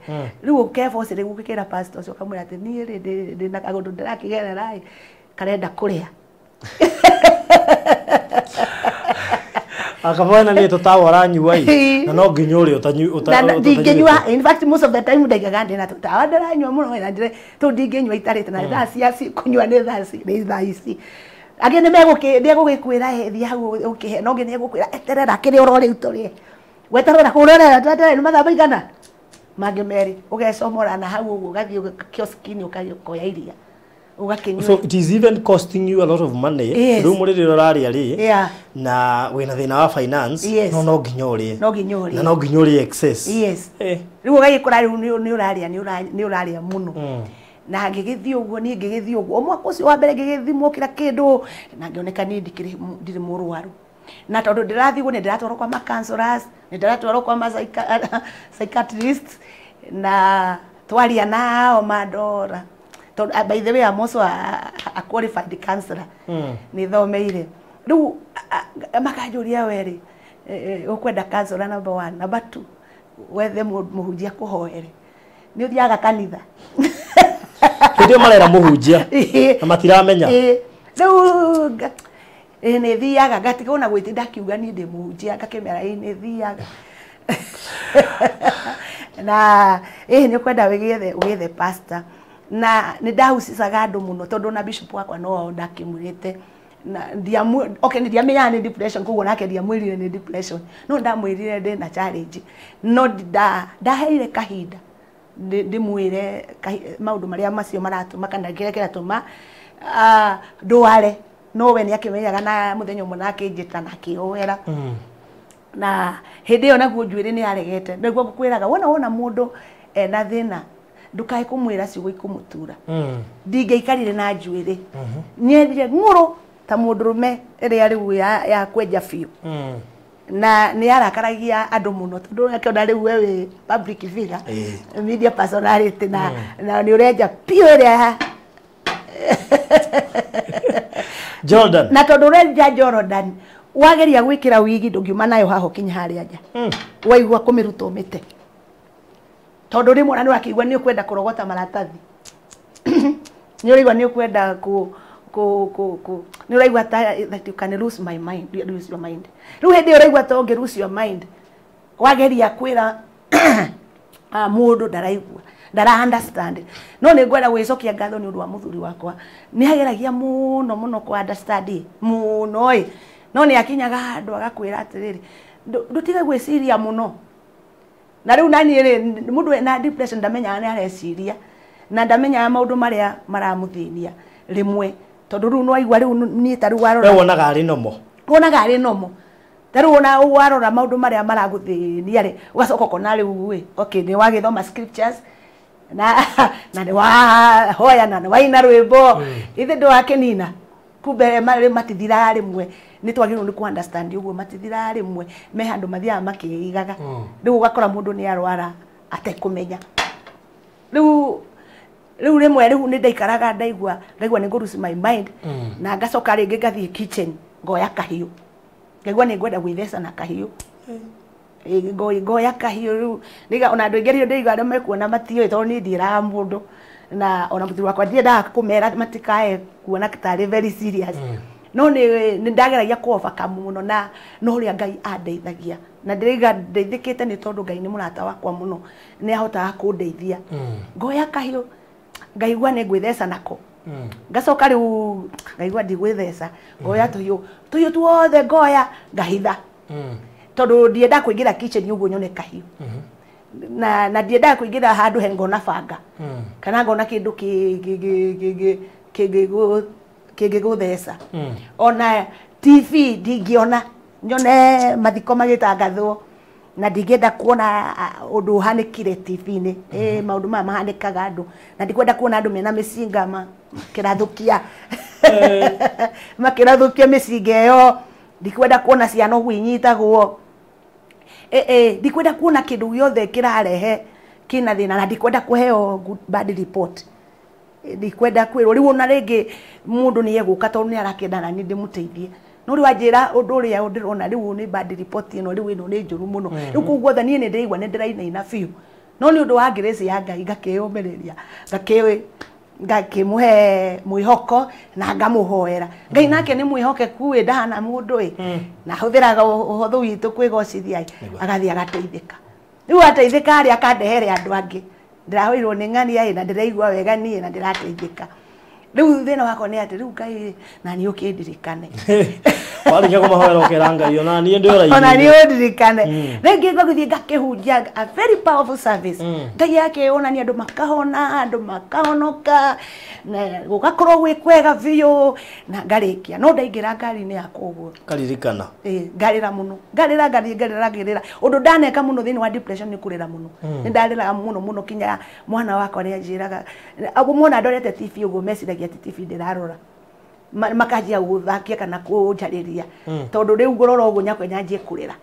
rĩu ũkeboci rĩu ũgĩkĩra pastor ũcio ũkamwĩra atĩ niĩ rĩ ndĩna kaũndũ ndĩrakĩgerera ĩ karenda kũrĩa akabona ni tutawa aranyua ĩ na no nginya ũrĩa ndingĩnyua. In fact most of the time ndaigaga ndĩna tũtawa ndĩranyua mũno na ndĩre tondũ ndingĩnyua itarĩte na thaa cia kũnyua nĩ thaa ici angĩ nĩ megũgĩkwĩra thiĩ hau ũkĩhe no ũngĩ nĩ egũkwĩra eterera kĩrĩa ũrorĩu tũrĩe weterera kũrorera tweterere nĩ mathaa maigana mangĩ merĩ ũgecomora na hau ũguo ũgathiĩ kioski-inĩ ũkoya iria ũgakĩnyua. So it is even costing you a lot of money. Rĩu mũrĩrĩ ũrarĩa rĩ na wĩna thĩna wa finance no nginya ũrĩe na no nginya ũrĩe excess. Yes. Rĩu ũgagĩkora rĩu nĩ ũrarĩa nĩ ũrarĩa mũno na ngĩgĩthiĩ ũguo niĩ ngĩgĩthiĩ ũguo mwaka ũcio wa mbere ngĩgĩthimwo kĩra kĩndũ na ngĩoneka niĩ ndirĩ mũrwaru na tondũ ndĩrathiĩ ũguo nĩ ndĩratwarwo kwa ma counselors nĩ ndĩratwarwo kwa ma psychiatrists na twaria nao mandora tondũ by the way I'm also a qualified counselor nĩ thomeire. Rĩu makanjũria werĩ ũkwenda counselor number 1, number 2 wethe mũhunjia kũhoere. Nĩ ũthiaga kanitha. Hĩndĩ ĩyo marera mũhunjia na matiramenya. Rĩu nĩ thiaga ngatiga ona gwĩtinda akiuga niĩ ndĩ mũhunjia, ngakĩmera ĩ nĩ thiaga. Na nĩ ũkwenda wĩgethe pastor. Na nĩ ndahucicaga andũ mũno tondũ na bishop wakwa no ndakĩmwĩrĩte. Na okay, ndiamenyaga nĩ depression, koguo nake ndiamwĩrire nĩ depression, no ndamwĩrire ndĩ na challenge, no ndaheire kahinda ndĩmwĩre maũndũ marĩa macio maratũma kana kĩrĩa kĩratũma ndware. No we nĩ akĩmenyaga, na mũthenya ũmwe nake akĩnjĩta na akĩhoera. Na hĩndĩ ĩyo naguo njuĩrĩ nĩ yaregete. Nĩguo ngũkwĩraga wona mũndũ ena thĩna ndukae kũmwĩra ciugo ikũmũtura. Ndingĩaikarire na njuĩrĩ, nyendire ng'ũrũ ta mũndũrũme ĩrĩa rĩu ya kwenja biũ. Na nĩ arakaragia andũ mũno tondũ akĩona rĩu we wĩ public figure, media personality, na nĩ ũrenja biũ ĩrĩa Jordan. Na tondũ ũrenja Jordan, wageria gwĩkĩra wigi ndũngiuma nayo haha ũkinye harĩa nja. Waigua kũmĩruta ũmĩte. Tondũ rĩmwe ona nĩ ũrakĩigua nĩ ũkwenda kũrogota maratathi. Nĩ ũraigua nĩ ũkwenda ku nĩ ũraigua that you can lose my mind, lose your mind. Rĩu hĩndĩ ĩyo ũraigua ta ũngĩ lose your mind, wageria kwĩra mũndũ ndaraigua, ndara understand. No nĩ ngwenda gwĩcokia ngatho nĩ ũndũ wa mũthuri wakwa. Nĩ ageragia mũno mũno kũ understand mũno ĩ. No nĩ akinyaga handũ agakwĩra atĩrĩrĩ, ndũtige gwĩciria mũno. Na rĩu naniĩ rĩ, mũndũ ena depression ndamenyaga nĩ areciria, na ndamenyaga maũndũ marĩa maramũthĩnia rĩmwe, tondũ rĩu no aigua rĩu niĩ ta rĩu warora. We wonaga arĩ nomo. Wonaga arĩ nomo. Ta rĩu ona warora maũndũ marĩa maragũthĩnia rĩ, ũgacoka ũkona rĩu ĩ, okay, nĩ wagĩthoma scriptures na nĩ wahoya na nĩ waina rwĩmbo, ithe ndwakĩnina. Kumbe matithiraga rĩmwe. Nĩ twagĩrĩirwo nĩ kũ understand ũguo, matithiraga rĩmwe, me handũ mathiaga makĩigaga. Rĩu ũgakora mũndũ nĩ arwara atekũmenya. Rĩu rĩmwe rĩu nĩ ndaikaraga ndaigua nĩ ngũ lose my mind, na ngacoka rĩngĩ ngathiĩ kitchen ngoya kahiũ, ngaigua nĩ ngwenda gwĩtheca na kahiũ. Ngoya kahiũ rĩu nĩga ona andũ aingĩ rĩu ndĩraigua arĩa mekuona matiũĩ tondũ niĩ ndiĩraga mũndũ, na ona mũthuri wakwa ndiendaga kũmera matikae kuona tarĩ very serious. No nĩ ndageragia kũ overcome mũno, na no ũrĩa Ngai andeithagia, na ndĩraiga ndeithĩkĩte nĩ tondũ Ngai nĩ mũrata wakwa mũno, nĩ ahotaga kũndeithia. Ngoya kahiũ ngaigua nĩ ngwĩtheca nako, ngacoka rĩu ngaigua ndigwĩtheca, ngoya tũhiũ tuothe ngoya ngahitha, tondũ ndiendaga kũingĩra kitchen ũguo nyone kahiũ, na ndiendaga kũingĩra handũ he ngona banga kana ngona kĩndũ kĩngĩgũtheca. Ona TV ndingĩona, nyone mathiko magĩtangathwo, na ndingĩenda kuona ũndũ ũhanĩkire TV-inĩ. Maũndũ maya mahanĩkaga andũ, na ndikwenda kuona andũ mena mĩcinga makĩrathũkia makĩrathũkia mĩcinga ĩyo. Ndikwenda kuona ciana ũguo inyitagwo. Ndikwenda kuona kĩndũ gĩothe kĩrarehe kĩna thĩna, na ndikwenda kũheo bad report. Ndikwenda kwĩrwo rĩu ona rĩngĩ mũndũ nĩ egũka tondũ nĩ arakĩenda na niĩ ndĩmũteithie, no rĩu anjĩra ũndũ ũrĩa ndĩrona rĩu nĩ bad report ĩno, rĩu ĩno nĩ njũru mũno. Rĩu koguo niĩ nĩ ndĩraigua nĩ ndĩrainaina biũ, no nĩ ũndũ wa grace ya Ngai ngakĩyũmĩrĩria, ngakĩmũhe mwĩhoko na ngamũhoera. Ngai nake nĩ mwĩhokeku ĩ, ndahana mũndũ ĩ, na ahũthĩraga ũhũthũ witũ kwĩgocithia ĩ, agathiĩ agateithĩka. Rĩu ateithĩka arĩa akandehere andũ angĩ, ndĩrahoirwo nĩ ng'ania ĩ, na ndĩraigua wega niĩ na ndĩrateithĩka. Rĩu thĩna wakwa nĩ atĩ rĩu Ngai na niĩ ũkĩndirikane. Warĩkia kũmahoera ũkera Ngai ona niĩ ndĩ ũraihu. Ona niĩ ũndirikane. Rĩngĩ ngagĩthiĩ ngakĩhunjia a very powerful service. Ngai akĩonania andũ makahona, andũ makahonoka, na gũgakorwo gwĩ kwega biũ, na ngarĩkia. No ndaingĩra ngari-inĩ yakwa ũguo. Karirikana. Ngarĩra mũno. Ngarĩra ngathiĩ ngarĩra ngĩrĩra. Ũndũ ndaneka mũno thĩinĩ wa depression nĩ kũrĩra mũno. Nĩ ndarĩraga mũno mũno kinya mwana wakwa nĩ anjĩraga, mwana ndorete TV ũguo meciragia atĩ TV ndĩrarora. Makanjia gũthakia kana kũnjarĩria, tondũ rĩu ngũrora ũguo nyakwa nyanjie kũrĩra.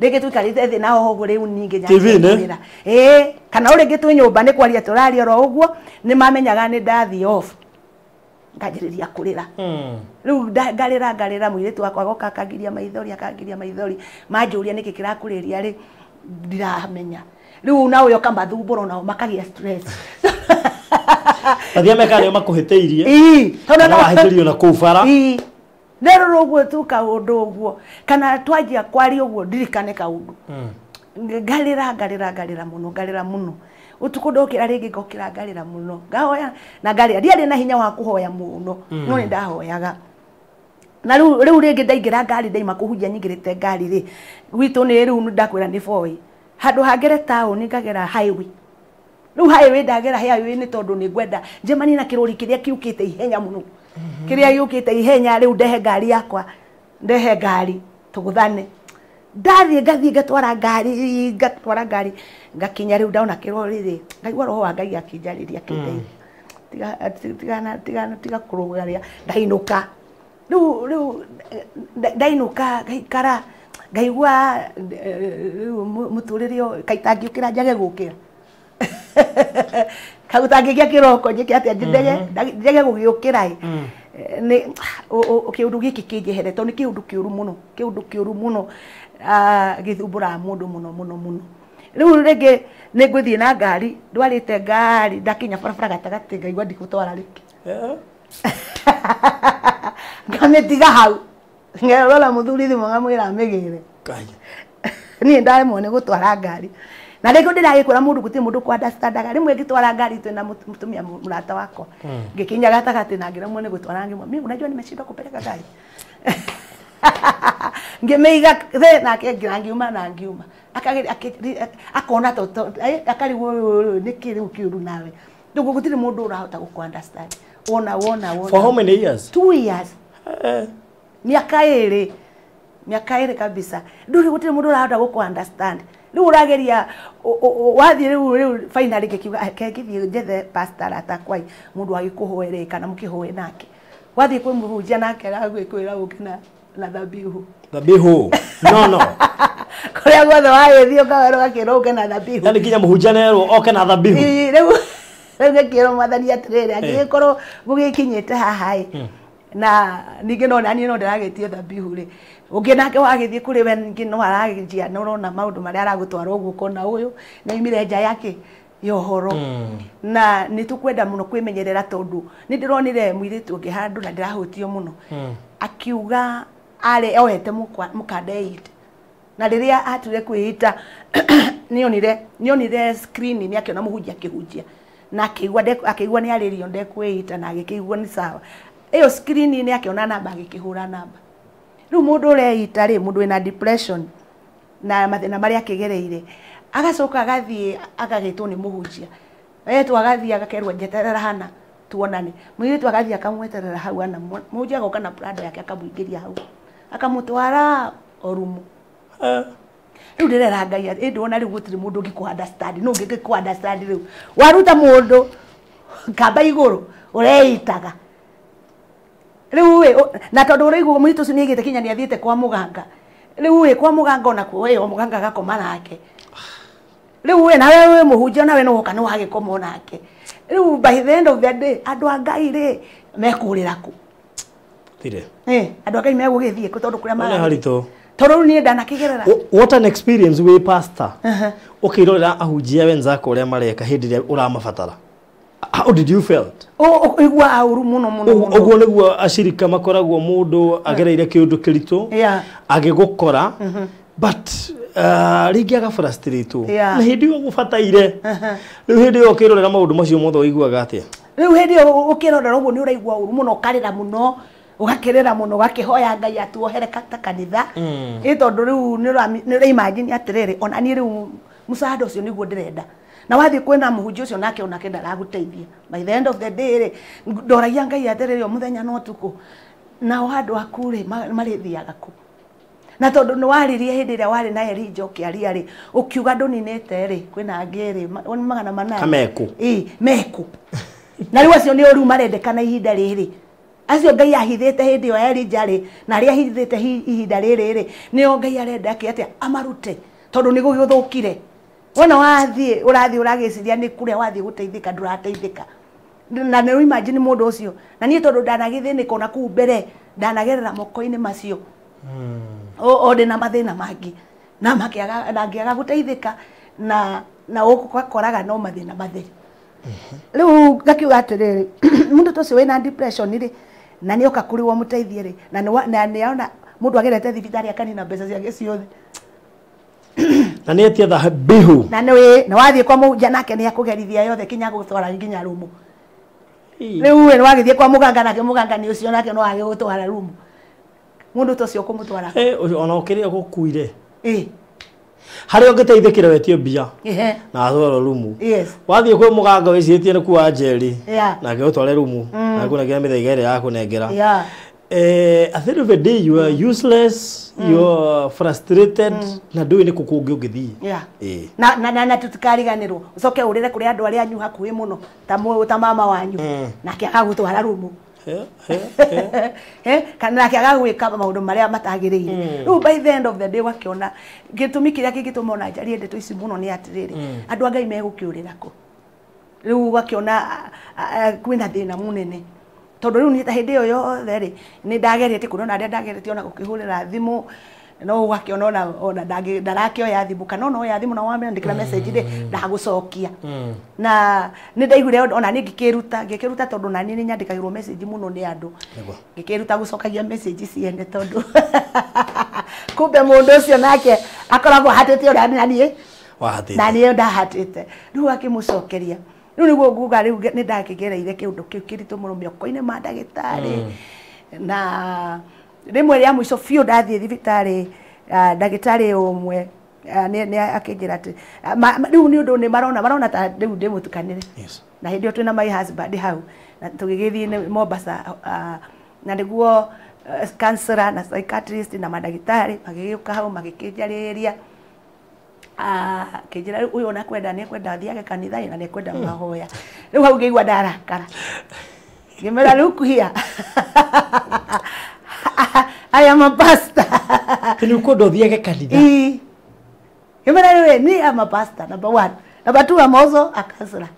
Rĩngĩ tũikarĩte thĩ nao ũguo rĩu ningĩ nyanjie kũrĩra. Kana o rĩngĩ twĩ nyũmba nĩ kwaria tũraria oro ũguo, nĩ mamenyaga nĩ ndathiĩ off. Nganjĩrĩria kũrĩra. Rĩu ngarĩra ngarĩra mũirĩtu wakwa agoka akangiria maithori akangiria maithori manjũria nĩkĩ kĩrakũrĩria rĩ ndiramenya. Rĩu nawe ũkamathumbũra nao makagĩa stress. Bathia meka nĩo makũhĩtĩirie. Ii, tondũ no wahĩtĩrio na kũu bara. Ii. Nderora ũguo tu kaũndũ ũguo kana twanjia kwaria ũguo ndirikane kaũndũ. Ngarĩra ngarĩra ngarĩra mũno ngarĩra mũno. Utuku ndokĩra rĩngĩ ngokĩra ngarĩra mũno. Ngahoya na ngarĩra. Ndiarĩ na hinya wa kũhoya mũno no nĩ ndahoyaga. Na rĩu rĩngĩ ndaingĩra ngari ndaima kũhunjia nyingĩrĩte ngari rĩ gwitũ nĩ rĩu ndakwĩra nĩ boy. Handũ hangere taũni ngagera highway. Rĩu highway ndagera highway nĩ tondũ nĩ ngwenda njemanie na kĩrori kĩrĩa kĩũkĩte ihenya mũno. Kĩrĩa gĩũkĩte ihenya rĩu ndehe ngari yakwa ndehe ngari tũgũthane. Ndathiĩ ngathiĩ ngatwara ngari ngakinya rĩu ndona kĩrori rĩ ngaigua roho wa Ngai akĩnjarĩria akĩndeithia. Tiga tiga tiga kũrũgaria ndainũka. Rĩu ndainũka ngaikara ngaigua rĩu mũtũrĩre ũyũ kaitangĩũkĩra njage gũkĩra. Kautangĩkia kĩroko njĩke atĩa njage gũgĩũkĩra ĩ nĩ kĩũndũ gĩkĩ kĩnjehere tondũ nĩ kĩũndũ kĩũru mũno kĩũndũ kĩũru mũno gĩthumbũraga mũndũ mũno mũno mũno. Rĩu rĩngĩ nĩ ngũthiĩ na ngari ndwarĩte ngari ndakinya barabara gatagatĩ ngaigua ndigũtwara rĩngĩ. Ngamĩtiga hau ngerora mũthuri thimũ ngamwĩra amĩgĩre. Niĩ ndaremwo nĩ gũtwara ngari. Na rĩngĩ ndĩragĩkwĩra mũndũ gũtirĩ mũndũ kũ understandaga. Rĩmwe ngĩtwara ngari twĩna mũtumia mũrata wakwa ngĩkinya gatagatĩ na ngĩremwo nĩ gũtwara ngĩmwĩra mimi unajua nimeshindwa kupeleka gari. Ngĩmĩiga thĩ nake ngiuma na ngiuma akona akarigwo nĩkĩ rĩu kĩũru nawe. Rĩu gũtirĩ mũndũ ũrahota gũkũ understand. Wona wona wona. For how many years? 2 years. Miaka ĩrĩ. Miaka ĩrĩ kabisa. Ndũrĩ gũtirĩ mũndũ ũrahota gũkũ understand. Rĩu ũrageria wathiĩ rĩu finally ngĩkiuga ngĩthiĩ njethe pastor atakwai mũndũ agĩkũhoere kana mũkĩhoe nake. Wathiĩ kwĩ mũhunjia nake aragwĩkwĩra ũke na thabihu. Thabihu. No no. Kũrĩa guothe wagĩthiĩ ũkawerwo gakĩrwo ũke na thabihu. Yaani nginya mũhunjia nerwo oke na thabihu. Rĩu ngĩkĩrwo Mwathani atĩrĩrĩ angĩgĩkorwo gũgĩkinyĩte haha ĩ na ningĩ no naniĩ no ndĩragĩtio thabihu rĩ ũngĩ nake wagĩthiĩ kũrĩ we ningĩ no aragĩnjia na ũrona maũndũ marĩa aragũtwara ũguo ũkona ũyũ nĩ aumire nja yake ya ũhoro. Na nĩ tũkwenda mũno kwĩmenyerera tondũ nĩ ndĩronire mũirĩtu ũngĩ handũ na ndĩrahutio mũno akiuga arĩ oete mũkanda eite na rĩrĩa atuire kwĩita nĩonire screen nĩ akĩona mũhunjia akĩhunjia na akĩigua akĩigua nĩ arĩrio ndekwĩita na agĩkĩigua nĩ sawa. Ĩyo screen nĩ akĩona namba agĩkĩhũra namba. Rĩu mũndũ ũreita rĩ mũndũ wĩna depression na mathĩna marĩa akĩgereire agacoka agathiĩ agagĩtwo nĩ mũhunjia etwo agathiĩ agakerwo njeterera hana tuonane. Mũirĩtu agathiĩ akamweterera hau ana mũhunjia agoka na Prado yake akamũingĩria hau akamũtwara orumu. Rĩu ndĩrera Ngai ĩ ndĩrona rĩu gũtirĩ mũndũ ũngĩkũ understand no ũngĩkũ understand rĩu waruta mũndũ kamba igũrũ ũreitaga. Rĩu ĩ na tondũ ũraigua mũirĩtu ũcio nĩaigĩte kinya nĩathiĩte kwa mũganga. Rĩu ĩ kwa mũganga onakuo ĩ o mũganga agakoma nake. Rĩu ĩ nawe wĩ mũhunjia nawe no woka nĩ wagĩkoma onake. Rĩu by the end of the day andũ a Ngai rĩ mekũrĩra kũ? Thire. Andũ a Ngai megũgĩthiĩ kũ tondũ kũrĩa mara. Haritũ. Tondũ rĩu niĩ ndanakĩgerera. What an experience wĩ pastor. Ũkĩrorera ahunjia wenzako ũrĩa mareka hĩndĩ ĩrĩa ũramabatara. How did you felt? Ũigua ũru mũno mũno mũno. Ũguo nĩguo acirika makoragwo mũndũ agereire kĩũndũ kĩritũ agĩgũkora but rĩngĩ aga frustrate na hĩndĩ ĩyo ũgũbataire. Rĩu hĩndĩ ĩyo ũkĩrorera maũndũ macio mothe ũiguaga atĩa? Rĩu hĩndĩ ĩyo ũkĩrorera ũguo nĩ ũraigua ũru mũno ũkarĩra mũno ũgakĩrĩra mũno ũgakĩhoya Ngai atuohere ta kanitha. Ĩ tondũ rĩu nĩ ũraimagine atĩrĩrĩ ona niĩ rĩu mũsaada ũcio nĩguo ndĩrenda. Na wathiĩ kwĩna mũhunjia ũcio nake onake ndaragũteithia. By the end of the day rĩ ndoragia Ngai atĩrĩrĩ o mũthenya na ũtukũ nao andũ aku rĩ marĩthiaga kũ? Na tondũ nĩ waririe hĩndĩ ĩrĩa warĩ na Elijah ũkĩaria rĩ ũkiuga ndũninĩte rĩ kwĩna angĩ rĩ 800. Kameku. Ĩ meku. Na rĩu acio nĩ ũru marendekana ihinda rĩrĩ. Acio Ngai ahithĩte hĩndĩ ĩyo Elijah rĩ na arĩa ahithĩte ihinda rĩrĩ rĩ nĩo Ngai arenda atĩa amarute tondũ nĩ gũgĩthũkire. Wona wathiĩ ũrathiĩ ũragĩciria nĩ kũrĩa wathiĩ gũteithĩka ndũrateithĩka. Na nĩ imagine mũndũ ũcio na niĩ tondũ ndanagĩthĩnĩka ona kũu mbere ndanagerera moko-inĩ macio o ndĩna mathĩna mangĩ na makĩaga na ngĩaga gũteithĩka na ũgakoraga no mathĩna matheri. Rĩu ngakiuga atĩrĩrĩ mũndũ ta ũcio wĩna depression rĩ na nĩ oka kũrĩ we mũteithie rĩ na nĩ ona mũndũ agerete thibitarĩ akanina mbeca ciake ciothe na nĩ etia thabihu na nĩ wathiĩ kwa mũhunjia nake nĩ akũgerithia yothe kinya gũtwara nginya rumu. Rĩu we wagĩthiĩ kwa mũganga nake mũganga nĩ ũcio nake no agĩgũtwara rumu. Mũndũ ta ũcio ũkũmũtwara ona ũkĩrĩa gũkuire harĩa ũngĩteithĩkĩra wetio mbia na atwarwo rumu. Wathiĩ kwĩ mũganga wĩcirĩtie nĩ kuwa njeri nake ũtware rumu na kũnengera mĩthaiga ĩrĩa ya kũnengera. At the end of the day you are useless, you are frustrated na ndũĩ nĩ kũ kũngĩ ũngĩthiĩ. Na tũtikariganĩrwo ũcoke ũrĩre kũrĩ andũ arĩa anyu hakuhĩ mũno ta mama wanyu nake agagũtwara rumu kana nake agagwĩka maũndũ marĩa matagĩrĩire. Rĩu by the end of the day ũgakĩona gĩtũmi kĩrĩa kĩngĩtũma ona njarie ndeto ici mũno nĩ atĩrĩrĩ andũ a Ngai megũkĩũrĩra kũ. Rĩu ũgakĩona kwĩna thĩna mũnene tondũ rĩu niĩ ta hĩndĩ ĩyo yothe rĩ nĩ ndageretie kuona arĩa ndageretie ona gũkĩhũrĩra thimũ no ũgakĩona ona ndarakĩoya thimũ kana ona oya thimũ na wamĩandĩkĩra message rĩ ndagũcokia. Na nĩ ndaiguire ona niĩ ngĩkĩruta tondũ na niĩ nĩ nyandĩkagĩrwo message mũno nĩ andũ ngĩkĩruta gũcokagia message ciene tondũ kumbe mũndũ ũcio nake akoragwo ahatĩte ũrĩa na niĩ na niĩ ndahatĩte. Rĩu akĩmũcokeria rĩu nĩguo nguga rĩu nĩ ndakĩgereire kĩũndũ kĩu kĩritũ mũno mĩoko-inĩ ma ndagĩtarĩ. Na rĩmwe rĩa mũico biũ ndathiĩ thibitarĩ ndagĩtarĩ ũmwe nĩ akĩnjĩra atĩ rĩu nĩ ũndũ nĩ marona ta rĩu ndĩmũtukanĩre. Na hĩndĩ ĩyo twĩna my husband hau na tũgĩgĩthiĩ Mombasa na nĩguo counselor na psychiatrist na mandagĩtarĩ magĩgĩũka hau magĩkĩnjarĩria kĩnjĩra rĩu ũyũ ona kwenda nĩ kwenda athiage kanitha na nĩ kwenda mahoya. Rĩu hau ngĩigua ndarakara ngĩmera rĩu kuhia I am a pastor. Nĩ ũkwenda ũthiage kanitha? Ngĩmera rĩu ni am a pastor number one, number two I'm also a counselor.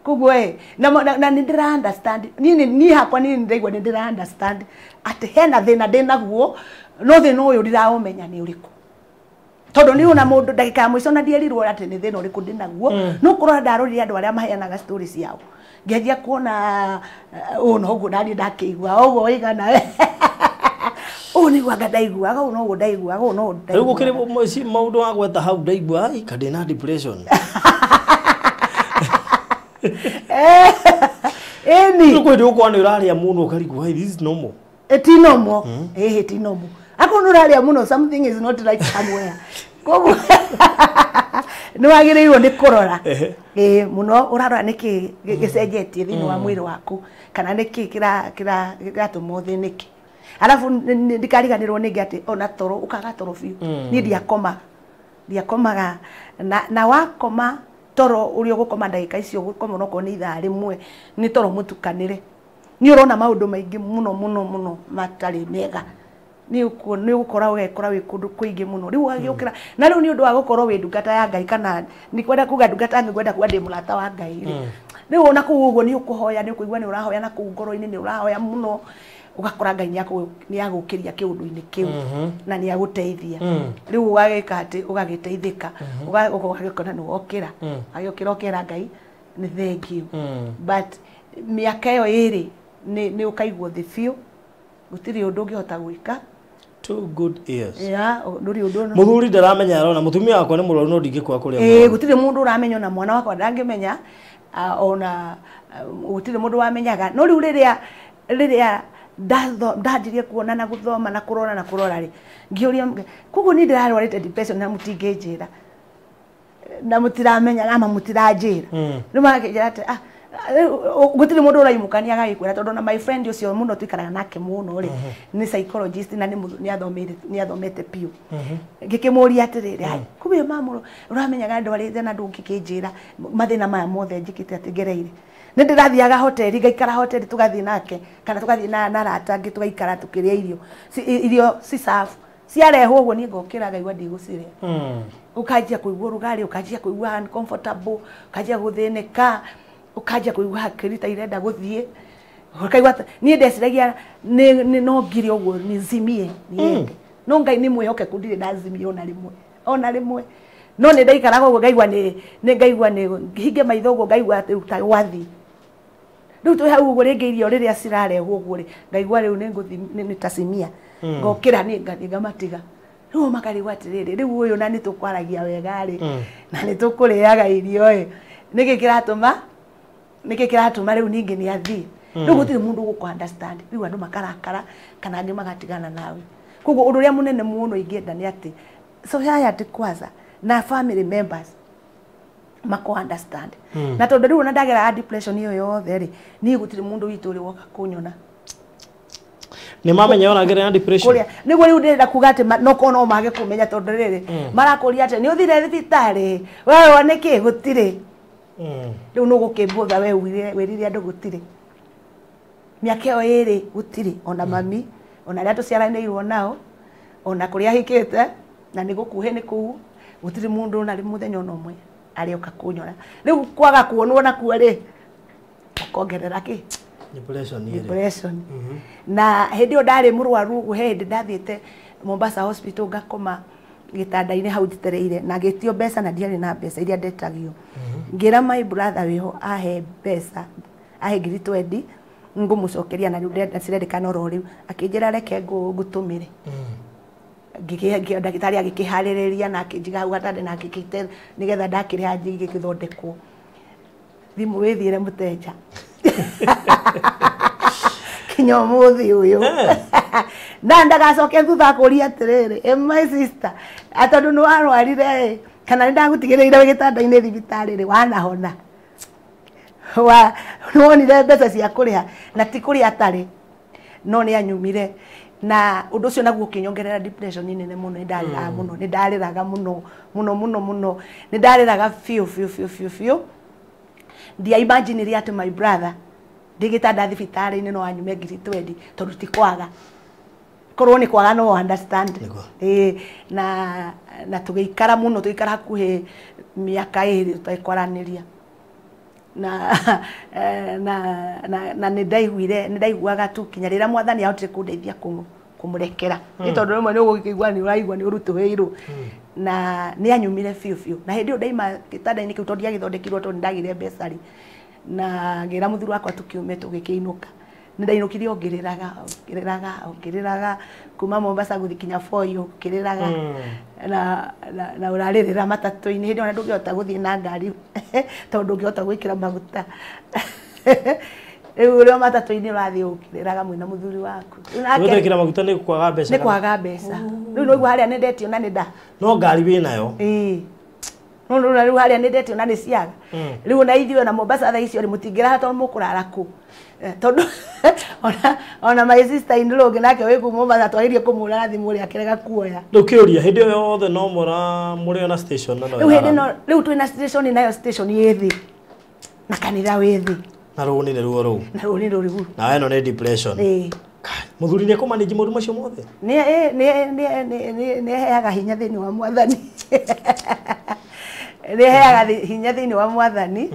Koguo na nĩ ndĩra understand niĩ hakwa niĩ ndĩraigua nĩ ndĩra understand atĩ hena thĩna ndĩnaguo no thĩna ũyũ ndiraũmenya nĩ ũrĩkũ. Tondũ nĩ ona mũndũ ndagĩka ya mũico na ndierirwo atĩ nĩ thĩna ũrĩkũ ndĩnaguo no kũrora ndarorire andũ arĩa maheanaga story ciao ngĩanjia kuona ũũ noguo naniĩ ndakĩigua ũguo waigana ũũ nĩguo anga ndaiguaga ũũ noguo ndaiguaga ũũ noguo ndaiguaga. Rĩu gũkĩrĩ maũndũ wa gweta hau ndaigua ndĩna depression. Ĩni rĩu kwĩ ũkorwo nĩ ũrarĩa mũno ũkarigwo this is normal. Ti normal. Ti normal. Akorwo nĩ ũrarĩa mũno something is not right somewhere. Koguo nĩ wagĩrĩirwo nĩ kũrora mũno ũrarora nĩkĩ gĩcenjetie thĩinĩ wa mwĩrĩ waku kana nĩkĩ kĩratũma ũthĩnĩke. Alafu ndikariganĩrwo nĩngĩ atĩ ona toro ũkaga toro biũ. Niĩ ndiakomaga na wakoma toro ũrĩa ũgũkoma ndagĩka icio ũgũkoma onokorwo nĩ ithaa rĩmwe nĩ toro mũtukanĩre. Nĩ ũrona maũndũ maingĩ mũno mũno mũno matarĩ mega. Nĩ ũgũkora ũgekora wĩ kũndũ kũingĩ mũno rĩu ũgagĩũkĩra na rĩu nĩ ũndũ wa gũkorwo wĩ ndungata ya Ngai kana nĩ kwenda kuga ndungata ngwenda kuga ndĩ mũrata wa Ngai rĩ rĩu ona kũu ũguo nĩ ũkũhoya nĩ ũkũigua nĩ ũrahoya na kũu ngoro-inĩ nĩ ũrahoya mũno ũgakora Ngai nĩ agũkĩria kĩũndũ-inĩ kĩu na nĩ agũteithia. Rĩu ũgagĩka atĩ ũgagĩteithĩka ũgagĩkona nĩ wokĩra agĩũkĩra ũkera Ngai nĩ thank you. But mĩaka ĩyo ĩrĩ nĩ ũkaigwo thĩ biũ gũtirĩ ũndũ ũngĩhota gwĩka. 2 good years. Ndũrĩ ũndũ mũthuri ndaramenya arona mũtumia wakwa nĩ mũrwaru no ndingĩkwaga kũrĩa. Gũtirĩ mũndũ ũramenya ona mwana wakwa ndangĩmenya ona gũtirĩ mũndũ wamenyaga. No rĩu rĩrĩa ndanjirie kuona na gũthoma na kũrora na kũrora rĩ ngĩũria koguo niĩ ndĩrarwarĩte depression na mũtingĩnjĩra na mũtiramenya ama mũtiranjĩra. Rĩu magakĩnjĩra atĩ gũtirĩ mũndũ ũraimũkania agagĩkwĩra tondũ na my friend ũcio mũno tũikaraga nake mũno rĩ nĩ psychologist na nĩ athomete biũ. Ngĩkĩmũria atĩrĩrĩ kumbe mama ũramenyaga ndwarĩte na ndũngĩkĩnjĩra mathĩna maya mothe njĩkĩte atĩ ngereire. Nĩ ndĩrathiaga hoteli ngaikara hoteli tũgathiĩ nake kana tũgathiĩ na arata angĩ tũgaikara tũkĩrĩa irio irio ci safu ciarehwo ũguo niĩ ngokĩra ngaigua ndigũcirĩa. Ũkanjia kũigua ũrugarĩ ũkanjia kũigua uncomfortable ũkanjia gũthĩnĩka Ũkanjia kũigua hakiri ta irenda gũthiĩ. Ũkaigua niĩ ndeciragia nĩ no ngire ũguo nizimie niende. No Ngai nĩ mwĩhokeku ndirĩ ndazimia ona rĩmwe. Ona rĩmwe. No nĩ ndaikaraga ũguo ngaigua nĩ ngaigua nĩ hinge maitho ũguo ngaigua atĩ ta gwathiĩ. Rĩu twĩ hau ũguo rĩngĩ irio rĩrĩa cirarehwo ũguo rĩ ngaigua rĩu nĩ ngũthiĩ nĩ tacimia. Ngokĩra nĩ ngathiĩ ngamatiga. Rĩu makarigwo atĩrĩrĩ rĩu ũyũ na nĩ tũkwaragia wega rĩ na nĩ tũkũrĩaga irio ĩ nĩkĩ kĩratũma rĩu ningĩ nĩ athiĩ. Rĩu gũtirĩ mũndũ ũgũkũ understand. Rĩu andũ makarakara kana angĩ magatigana nawe. Koguo ũndũ ũrĩa mũnene mũno ingĩenda nĩ atĩ society kwanza na family members mako understand. Na tondũ rĩu ona ndagera depression ĩyo yothe rĩ niĩ gũtirĩ mũndũ witũ ũrĩ woka kũnyona. Nĩ mamenya ona ngere na depression. Kũrĩa nĩguo rĩu ndĩrenda kuga atĩ no korwo no mage kũmenya tondũ rĩrĩ marakũria atĩ nĩ ũthire thibitarĩ wewe nĩkĩ gũtirĩ. Rĩu nũ gũkĩmbũtha we wĩrire andũ gũtirĩ. Mĩaka ĩyo ĩrĩ gũtirĩ ona mami ona arĩa tũciaranĩirwo nao ona kũrĩa hikĩte na nĩ gũkuhĩ nĩ kũu gũtirĩ mũndũ ona mũthenya ona ũmwe arĩoka kũnyona. Rĩu kwaga kuonwo nakuo rĩ ũkongerera kĩ? Depression. Depression. Na hĩndĩ ĩyo ndarĩ mũrwaru ũguo he hĩndĩ ndathiĩte Mombasa Hospital ngakoma gĩtanda-inĩ hau njitereire na ngĩtio mbeca na ndiarĩ na mbeca iria ndetagio. Ngĩra my brother wĩho ahe mbeca ahe ngiri 20 ngũmũcokeria na rĩu cirendekana oro rĩu akĩnjĩra reke ngũtũmĩre. Ngĩgĩa ndagĩtarĩ agĩkĩharĩrĩria na akĩnjiga hau gatanda na akĩkĩte nĩgetha ndakĩrĩha ngĩgĩthondekwo. Thimũ wĩthiĩre mũteja. Kinya ũmũthĩ ũyũ. Na ndagacoke thutha kũria atĩrĩrĩ, my sister, tondũ nĩ warwarire kana nĩ ndagũtigĩrĩire wĩ gĩtanda-inĩ thibitarĩ rĩ wanahona. Nĩwonire mbeca cia kũrĩha na ti kũrĩa atarĩ no nĩ anyumire. Na ũndũ ũcio naguo ũkĩnyongerera depression nene mũno. Nĩ ndarĩraga mũno, nĩ ndarĩraga mũno mũno mũno mũno, nĩ ndarĩraga biũ biũ biũ biũ biũ. Ndia imagine rĩ atĩ my brother ndĩ gĩtanda thibitarĩ-inĩ no anyume ngiri 20 tondũ ti kwaga. Korwo nĩ kwaga no understand. Na na tũgĩikara mũno, tũgĩikara hakuhĩ mĩaka ĩrĩ tũtekwaranĩria. Na na na na nĩ ndaiguire, nĩ ndaiguaga tu kinya rĩrĩa mwathani ahotire kũndeithia kũmũrekera. Nĩ tondũ rĩmwe nĩ ũgũkĩigua nĩ ũraigua nĩ ũrutũhĩirwo. Na nĩ anyumire biũ biũ. Na hĩndĩ ĩyo ndaima gĩtanda-inĩ kĩu tondũ ndiagĩthondekirwo tondũ nĩ ndagĩire mbeca rĩ. Na ngĩra mũthuri wakwa tũkiume tũgĩkĩinũka. Nĩ ndainũkire o ngĩrĩraga, ngĩrĩraga, ngĩrĩraga kuma Mombasa gũthiĩ kinya Voi ngĩrĩraga. Na na ũrarĩrĩra matatũ-inĩ hĩndĩ ĩyo ona ndũngĩhota gũthiĩ na ngari tondũ ndũngĩhota gwĩkĩra maguta. Rĩu ũrĩa matatũ-inĩ ũrathiĩ ũkĩrĩraga mwĩna mũthuri waku. Gwĩkĩra maguta nĩ kwaga mbeca. Nĩ kwaga mbeca. Rĩu no igua harĩa nĩ ndetio na nĩ nda. No ngari wĩ nayo. Ĩĩ. No no rĩu harĩa nĩ ndetio na nĩ ciaga. Rĩu ona ithuĩ ona Mombasa thaa icio rĩ mũtingĩraha tondũ mũkũrara kũ. Tondũ ona my sister in law nake wĩ kũ Mombasa twagĩrĩire kũmũhũrĩra thimũ rĩ akĩrega kuoya. Rĩu kĩũria hĩndĩ ĩyo yothe no mũrĩ ona station na no. Rĩu hĩndĩ no rĩu twĩna station nayo station ĩ thĩ. Na kanitha wĩ thĩ. Na rũni nĩ ruo rũu. Na rũni rũu. Na ĩno nĩ depression. Ĩĩ. Mũthuri nĩ ekũmanĩnji maũndũ macio mothe? Nĩ heaga hinya thĩinĩ wa mwathani. Nĩ heaga hinya thĩinĩ wa mwathani.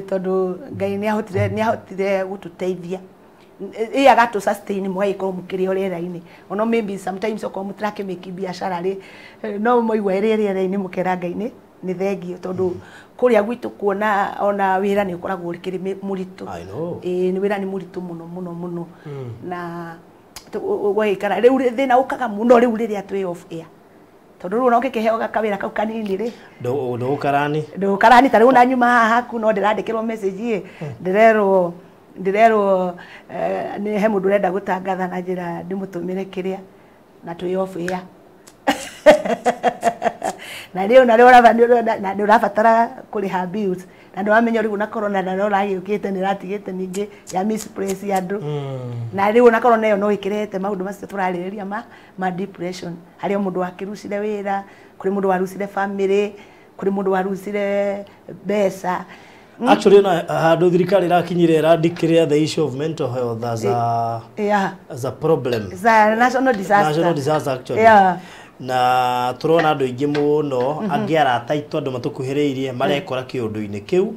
Tondũ Ngai nĩ ahotire gũtũteithia. Ĩ agatũ sustain mũgagĩkorwo mũkĩrĩ o rĩera-inĩ. Ono maybe sometimes okorwo mũtirakĩmĩki biacara rĩ no mũigua ĩrĩ rĩera-inĩ mũkera Ngai nĩ thengio tondũ kũrĩa gwitũ kuona ona wĩra nĩ ũkoragwo ũkĩrĩ mũritũ. Ĩĩ nĩ wĩra nĩ mũritũ mũno mũno mũno. Na ũgagĩikara rĩu thĩna ũkaga mũno rĩu rĩrĩa twĩ off air. Tondũ rĩu ona ũngĩkĩheo kawĩra kau kanini rĩ ndũgũkarani. Ndũgũkarani ta rĩu na nyuma haha haku no ndĩrandĩkĩrwo message ĩ ndĩrerwo nĩ he mũndũ ũrenda gũtangatha na njĩra ndĩmũtũmĩre kĩrĩa na twĩ off air. Na rĩu na nĩ ũrabatara kũrĩha bills na nĩ wamenya rĩu na corona na ũragĩũkĩte nĩ ĩratigĩte ningĩ ya misplace andũ. Na rĩu na corona ĩyo no ĩkĩrehete maũndũ macio tũrarĩrĩria ma depression. Harĩa mũndũ wakĩrucire wĩra, kũrĩ mũndũ warucire family, kũrĩ mũndũ warucire mbeca. Actually na handũ thirikari ĩrakinyire ĩra declare the issue of mental health as a as a problem. As a national disaster. National disaster actually. Yeah. Na turona andu aingi muno angi arata itu andu matukuhiriirie marekora kiundu-ini kiu.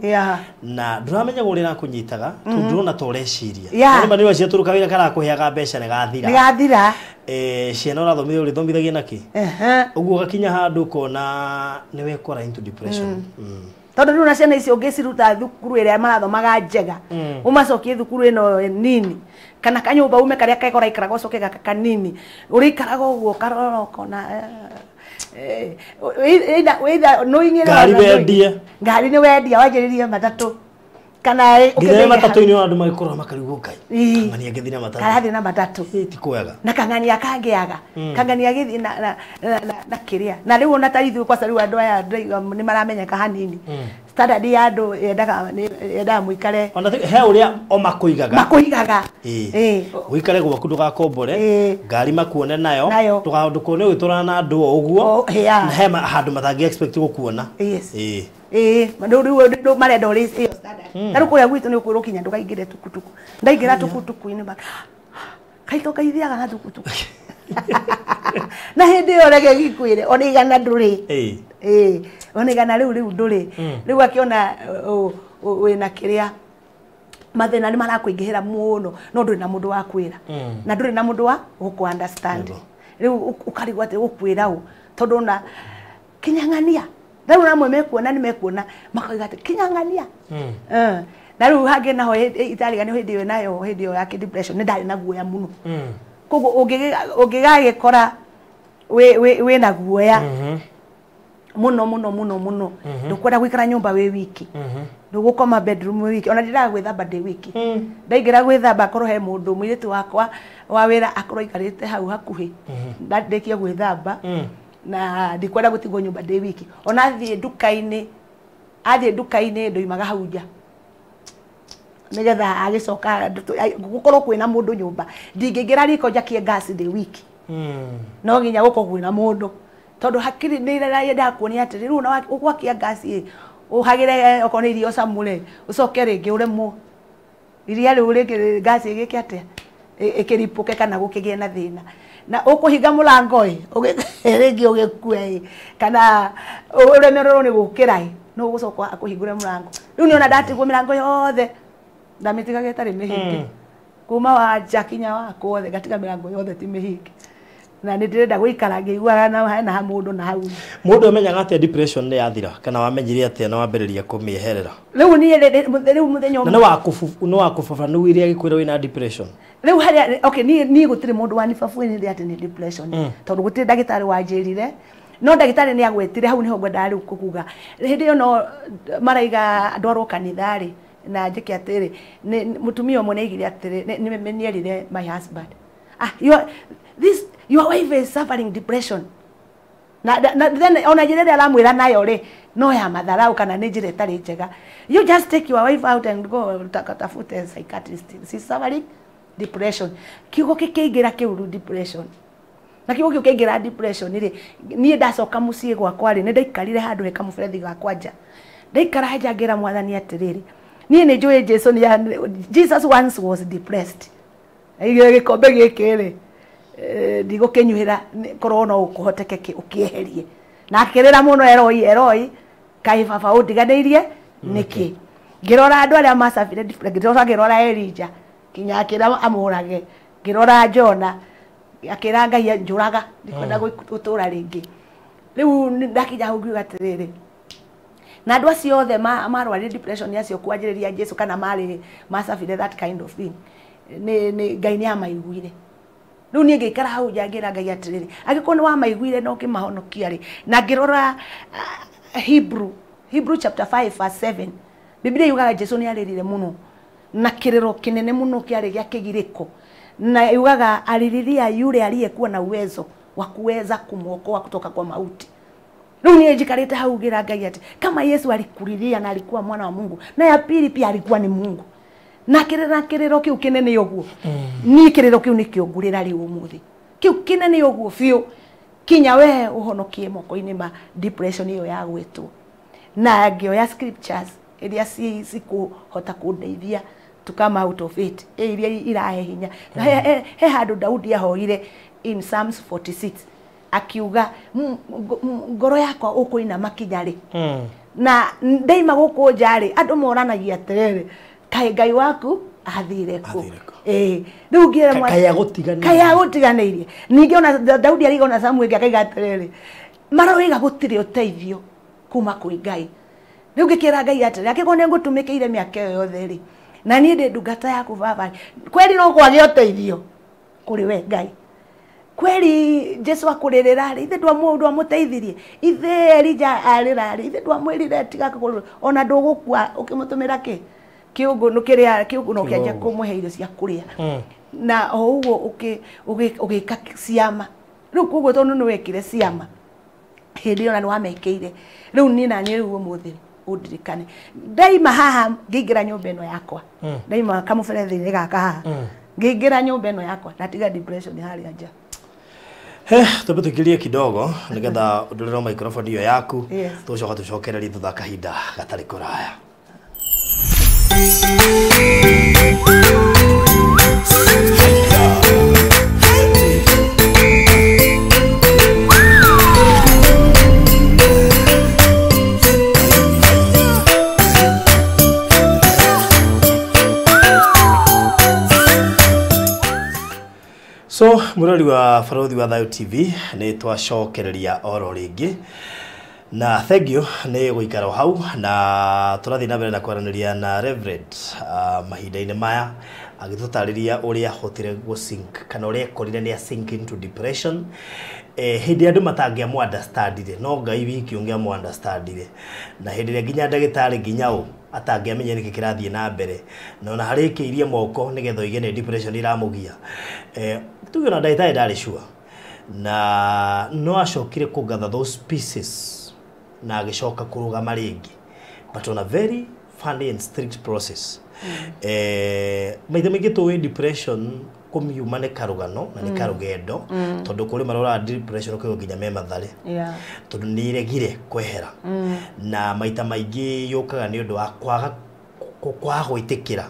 Na nduramenya uria rakunyitaga ndurona ta ureciria. No nĩ wacia turuka wira karakuheaga mbeca nĩ gathira. Nĩ gathira. Ciana ũrathomithia ũrĩthomithagia naki. Ũguo ũgakinya handũ ũkona nĩ wekora into depression. Tondu riu na ciana icio ũngĩciruta thukuru ĩrĩa marathomaga njega, ũmacokie thukuru ĩno nini kana kanyũmba ume karĩa kega ũraikaraga ũcoke gaka kanini, ũrĩikaraga ũguo ũkarora ũkona ngari wendie, ngari nĩ wendia wanjĩrĩrie matatũ kana nginya matatũ-inĩ andũ magĩkorwo makarigwo Ngai kang'ania ngĩthiĩ na matatũ, karathiĩ na matatũ ti kwega, na kang'ania kangĩaga kang'ania gĩthiĩ na kĩrĩa. Na rĩu ona ta ithuĩ kwaca rĩu andũ aya nĩ maramenyeka hanini, standard ya andũ yendaga mũikare ona he ũrĩa o makũigaga ũikare gwaku ndũgakombore ngari makuone nayo ndũkone ũgĩtũrana na andũ o ũguo, na he handũ matangĩ expect gũkuona. Rĩu marenda ũrĩ ĩyo standard. Na rĩu kũrĩa gwitũ nĩ ũkwĩrwo kinya ndũkaingĩre tukutuku. Ndaingĩra tukutuku-inĩ kaito kaithiaga na tukutuku. Na hĩndĩ ĩyo reke gĩkwĩre ona igana ndũrĩ. Ona igana rĩu ndũrĩ. Rĩu akĩona wĩna kĩrĩa mathĩna nĩ marakũingĩhĩra mũno, no ndũrĩ na mũndũ wa kwĩra na ndũrĩ na mũndũ wa gũkũ understand. Rĩu ũkarigwo atĩ gũkwĩra ũ tondũ ona kinyang'ania rĩu namwe mekuona nĩ mekuona makauga atĩ kinyang'ania. Na rĩu hangĩ naho itarigani hĩndĩ ĩyo nayo hĩndĩ ĩyo ya depression nĩ ndarĩ na guoya mũno. Koguo ũngĩgagĩkora wĩna guoya mũno mũno mũno mũno, ndũkwenda gũikara nyũmba wĩ wiki, ndũgũkoma bedroom wĩ wiki, ona ndĩraga gwĩthamba ndĩ wiki. Ndaingĩra gwĩthamba akorwo he mũndũ mũirĩtu wakwa wa wĩra akorwo aikarĩte hau hakuhĩ, ndĩkie gwĩthamba na ndikwenda gũtigwo nyũmba ndĩ wiki. Ona athiĩ nduka-inĩ ndoimaga hau nja nĩgetha agĩcoka gũkorwo kwĩna mũndũ nyũmba. Ndingĩingĩra riko njakie ngasi ndĩ wiki, no nginya gũkorwo kwĩna mũndũ tondũ hakiri nĩ yendaga kuonia atĩrĩ rĩu ona ũgwakia ngasi ĩ ũhagĩre okorwo nĩ iria ũcamũre ũcoke rĩngĩ ũremwo iria rĩu rĩngĩ ngasi ĩgĩke atĩa ĩkĩripũke kana gũkĩgĩe na thĩna, na ũkũhinga mũrango ĩ rĩngĩ ũgĩkue ĩ kana ũremererwo nĩ gũkĩra ĩ no ũgũcoka akũhingũre mũrango. Rĩu nĩ ona ndatigwo mĩrango yothe ndamĩtigaga ĩtarĩ mĩhinge, kuma wa nja kinya wa kuothe ngatiga mĩrango yothe ti mĩhinge, na nĩ ndĩrenda gũikara ngĩiguaga na hena mũndũ na hau. Mũndũ amenyaga atĩa depression nĩ yathira kana wamenyire atĩa na wambĩrĩria kũmĩeherera? Rĩu niĩ rĩu mũthenya ũmwe na nĩ wakũbabanuire agĩkwĩra wĩna depression? Rĩu harĩa okay niĩ gũtirĩ mũndũ wanibabuĩrire atĩ nĩ depression, tondũ gũtirĩ ndagĩtarĩ wanjĩrire, no ndagĩtarĩ nĩ agwetire hau nĩho ngwendaga rĩu kũkuga. Hĩndĩ ĩyo no maraiga ndwarwo kanitha rĩ, na njĩke atĩrĩ mũtumia ũmwe nĩaigire atĩrĩ nĩerire my husband, your wife is suffering depression. Na then ona njĩra ĩrĩa aramwĩra nayo rĩ no ya matharau kana nĩ njĩra ĩtarĩ njega. You just take your wife out and go tafute psychiatrist, she's suffering depression. Kiugo kĩkĩingĩra kĩu depression, na kiugo kĩu kĩaingĩra depression rĩ, niĩ ndacoka mũciĩ gwakwa rĩ nĩ ndaikarire handũ he kamũberethi gakwa nja, ndaikara nja ngĩra mwathani atĩrĩrĩ, niĩ nĩ njũĩ Jesu nĩ Jesus once was depressed, gĩkombe gĩkĩ rĩ ndigũkĩnyuĩra korwo no ũkũhoteke ũkĩeherie, na akĩrĩra mũno Eloi Eloi kaĩ baba ũndiganĩirie nĩkĩ. Ngĩrora andũ arĩa macabire ngĩrora Elijah kinya akĩra amũrage, ngĩrora Jona akĩra Ngai njũraga ndikwenda gũtũra rĩngĩ. Rĩu ndakinya hau ngiuga atĩrĩrĩ, na andũ acio othe marwarire depression acio kwanjĩrĩria Jesu kana marĩ macabire that kind of thing, nĩ Ngai nĩ amaiguire. Rĩu niĩ ngĩikara hau nja ngĩra Ngai atĩrĩrĩ, angĩkorwo nĩ wamaiguire na ũkĩmahonokia rĩ, na ngĩrora Hebrew chapter 5 verse 7, Biblia yugaga Jesu nĩ arĩrire mũno na kĩrĩro kĩnene mũno kĩarĩ gĩa kĩgirĩko, na yugaga alililia yule aliyekuwa na uwezo wa kuweza kumwokoa kutoka kwa mauti. Rĩu niĩ njikarĩte hau ngĩra Ngai atĩ kama Yesu alikulilia na alikuwa mwana wa Mungu, na ya pili pia alikuwa ni Mungu, na kĩrĩro kĩu kĩnene ũguo, niĩ kĩrĩro kĩu nĩkĩo ngũrĩra rĩu ũmũthĩ, kĩu kĩnene ũguo biũ kinya we ũhonokie moko-inĩ ma depression ĩyo ya gwĩtwo. Na ngĩoya scriptures iria cikũhota kũndeithia to come out of it, iria irahe hinya. Na he handũ Daudi ahoire in Psalms 46 Akiuga ngoro yakwa ũkũina makinya rĩ. Na ndaima gũkũ nja rĩ andũ moranagia atĩrĩrĩ kaĩ Ngai waku athire kũ. Rĩu ngĩra kaya gũtiganĩirie. Ningĩ ona Daudi ariga ona Samuel akaiga atĩrĩrĩ maroiga gũtirĩ ũteithio kuma kwĩ Ngai. Rĩu ngĩkĩra Ngai atĩrĩ angĩkorwo nĩ ngũtũmĩkĩire mĩaka ĩyo yothe rĩ na niĩ ndĩ ndungata yaku baba kweri no kwage ũteithio kũrĩ we Ngai. Kweri Jesu akũrĩrĩra rĩ ithe ndwamũteithirie ithe Elija arĩra rĩ ithe ndwamwĩrire tiga kũrĩra ona ndũgũkua ũkĩmũtũmĩra kĩ kĩũngũ kĩrĩa kĩũngũ no kĩanjia kũmũhe irio cia kũrĩa na o ũguo ũgĩka ciama. Rĩu koguo tondũ nĩ wekire ciama hĩndĩ ĩyo na nĩ wamekĩire rĩu niĩ na niĩ rĩu ũmũthĩ ũndirikane ndaima haha ngĩingĩra nyũmba ĩno yakwa ndaima kamũberethi-inĩ gaka haha ngĩingĩra nyũmba ĩno yakwa ndatiga depression harĩa nja. Twambe tũingĩrie kidogo nĩgetha ũndũrĩrwo microphone ĩyo yaku tũcoka tũcokererie thutha kahinda gatarĩ kũraya. So mũrori wa Barũthi wa Thayũ TV nĩ twacokereria oro rĩngĩ na thank you nĩ gũikara hau na tũrathiĩ na mbere na kwaranĩria na Reverend mahinda-inĩ maya agĩtũtarĩria ũrĩa ahotire gũ-sink kana ũrĩa ekorire nĩ sink into depression hĩndĩ andũ matangĩamũ understandire no Ngai wiki ũngĩamũ understandire na hĩndĩ ĩrĩa nginya ndagĩtarĩ nginya ũ atangĩamenye nĩkĩ kĩrathiĩ na mbere na ona harĩkĩirie moko nĩgetha oige nĩ depression iramũgia tuge ona ndagĩtarĩ ndarĩ sure na no acokire kũgather those pieces na agĩcoka kũrũgama rĩngĩ but on a very funny and strict process. Maitha maingĩ tũĩ depression kũmiuma nĩ karũgano na nĩ karũgendo tondũ kũrĩ marora depression ũkĩgwo nginya me Mathare tondũ nĩ iregire kwehera na maita maingĩ yũkaga nĩ ũndũ wa kwaga gwĩtĩkĩra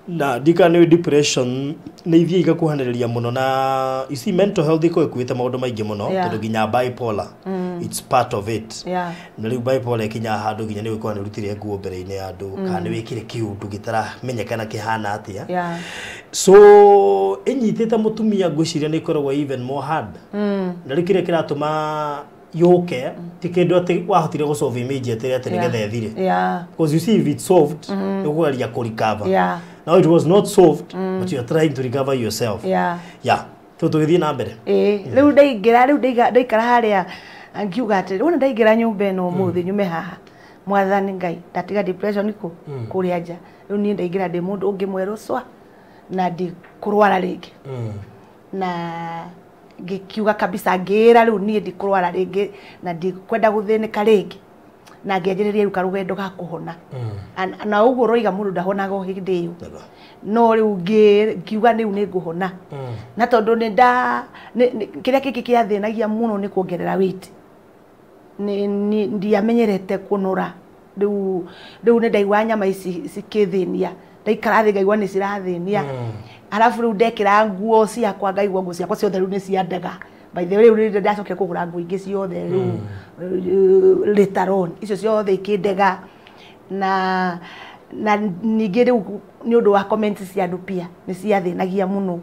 na ndika nĩ depression nĩ ithiĩ igakuhanĩrĩria mũno na you see mental health ĩkoragwo ĩkuĩte maũndũ maingĩ mũno tondũ nginya bipolar it's part of it na rĩu bipolar ĩkinyaga handũ nginya nĩ ũgĩkorwo nĩ ũrutire nguo mbere-inĩ ya andũ kana nĩ wĩkire kĩũndũ gĩtaramenyekana kĩhana atĩa so ĩnyitĩte mũtumia ngwĩciria nĩ ĩkoragwo even more hard na rĩu kĩrĩa kĩratũma yũke ti kĩndũ atĩ wahotire gũ solve immediately atĩ nĩgetha ĩthire because you see if it's solved nĩ ũkũgeria kũ recover. Now it was not solved but you are trying to recover yourself. So tũgĩthiĩ na mbere. Rĩu ndaingĩra rĩu ndaikara harĩa ngiuga atĩrĩ wona ndaingĩra nyũmba ĩno ũmũthĩ nyume haha mwathani Ngai ndatiga depression kũ kũrĩa nja rĩu niĩ ndaingĩra ndĩ mũndũ ũngĩ mwerũ cwa na ndikũrwara rĩngĩ na ngĩkiuga kabisa ngĩra rĩu niĩ ndikũrwara rĩngĩ na ndikwenda gũthĩnĩka rĩngĩ na ngĩanjĩrĩria rĩu karũgendo ga kũhona na ũguo ũroiga mũndũ ndahonaga o hĩndĩ ĩyo no rĩu ngiuga rĩu nĩ ngũhona na tondũ nĩ nda kĩrĩa kĩngĩ kĩathĩnagia mũno nĩ kuongerera weight ndiamenyerete kũnora rĩu nĩ ndaigua nyama ici cikĩthĩnia ndaikara thĩ ngaigua nĩ cirathĩnia arabu rĩu ndekĩra nguo ciakwa ngaigua nguo ciakwa ciothe rĩu nĩ ciandaga by the way rĩu ndacokire kũgũra nguo ingĩ ciothe rĩu later on icio ciothe ikĩndega na ningĩ rĩu nĩ ũndũ wa comments cia andũ pia nĩ ciathĩnagia mũno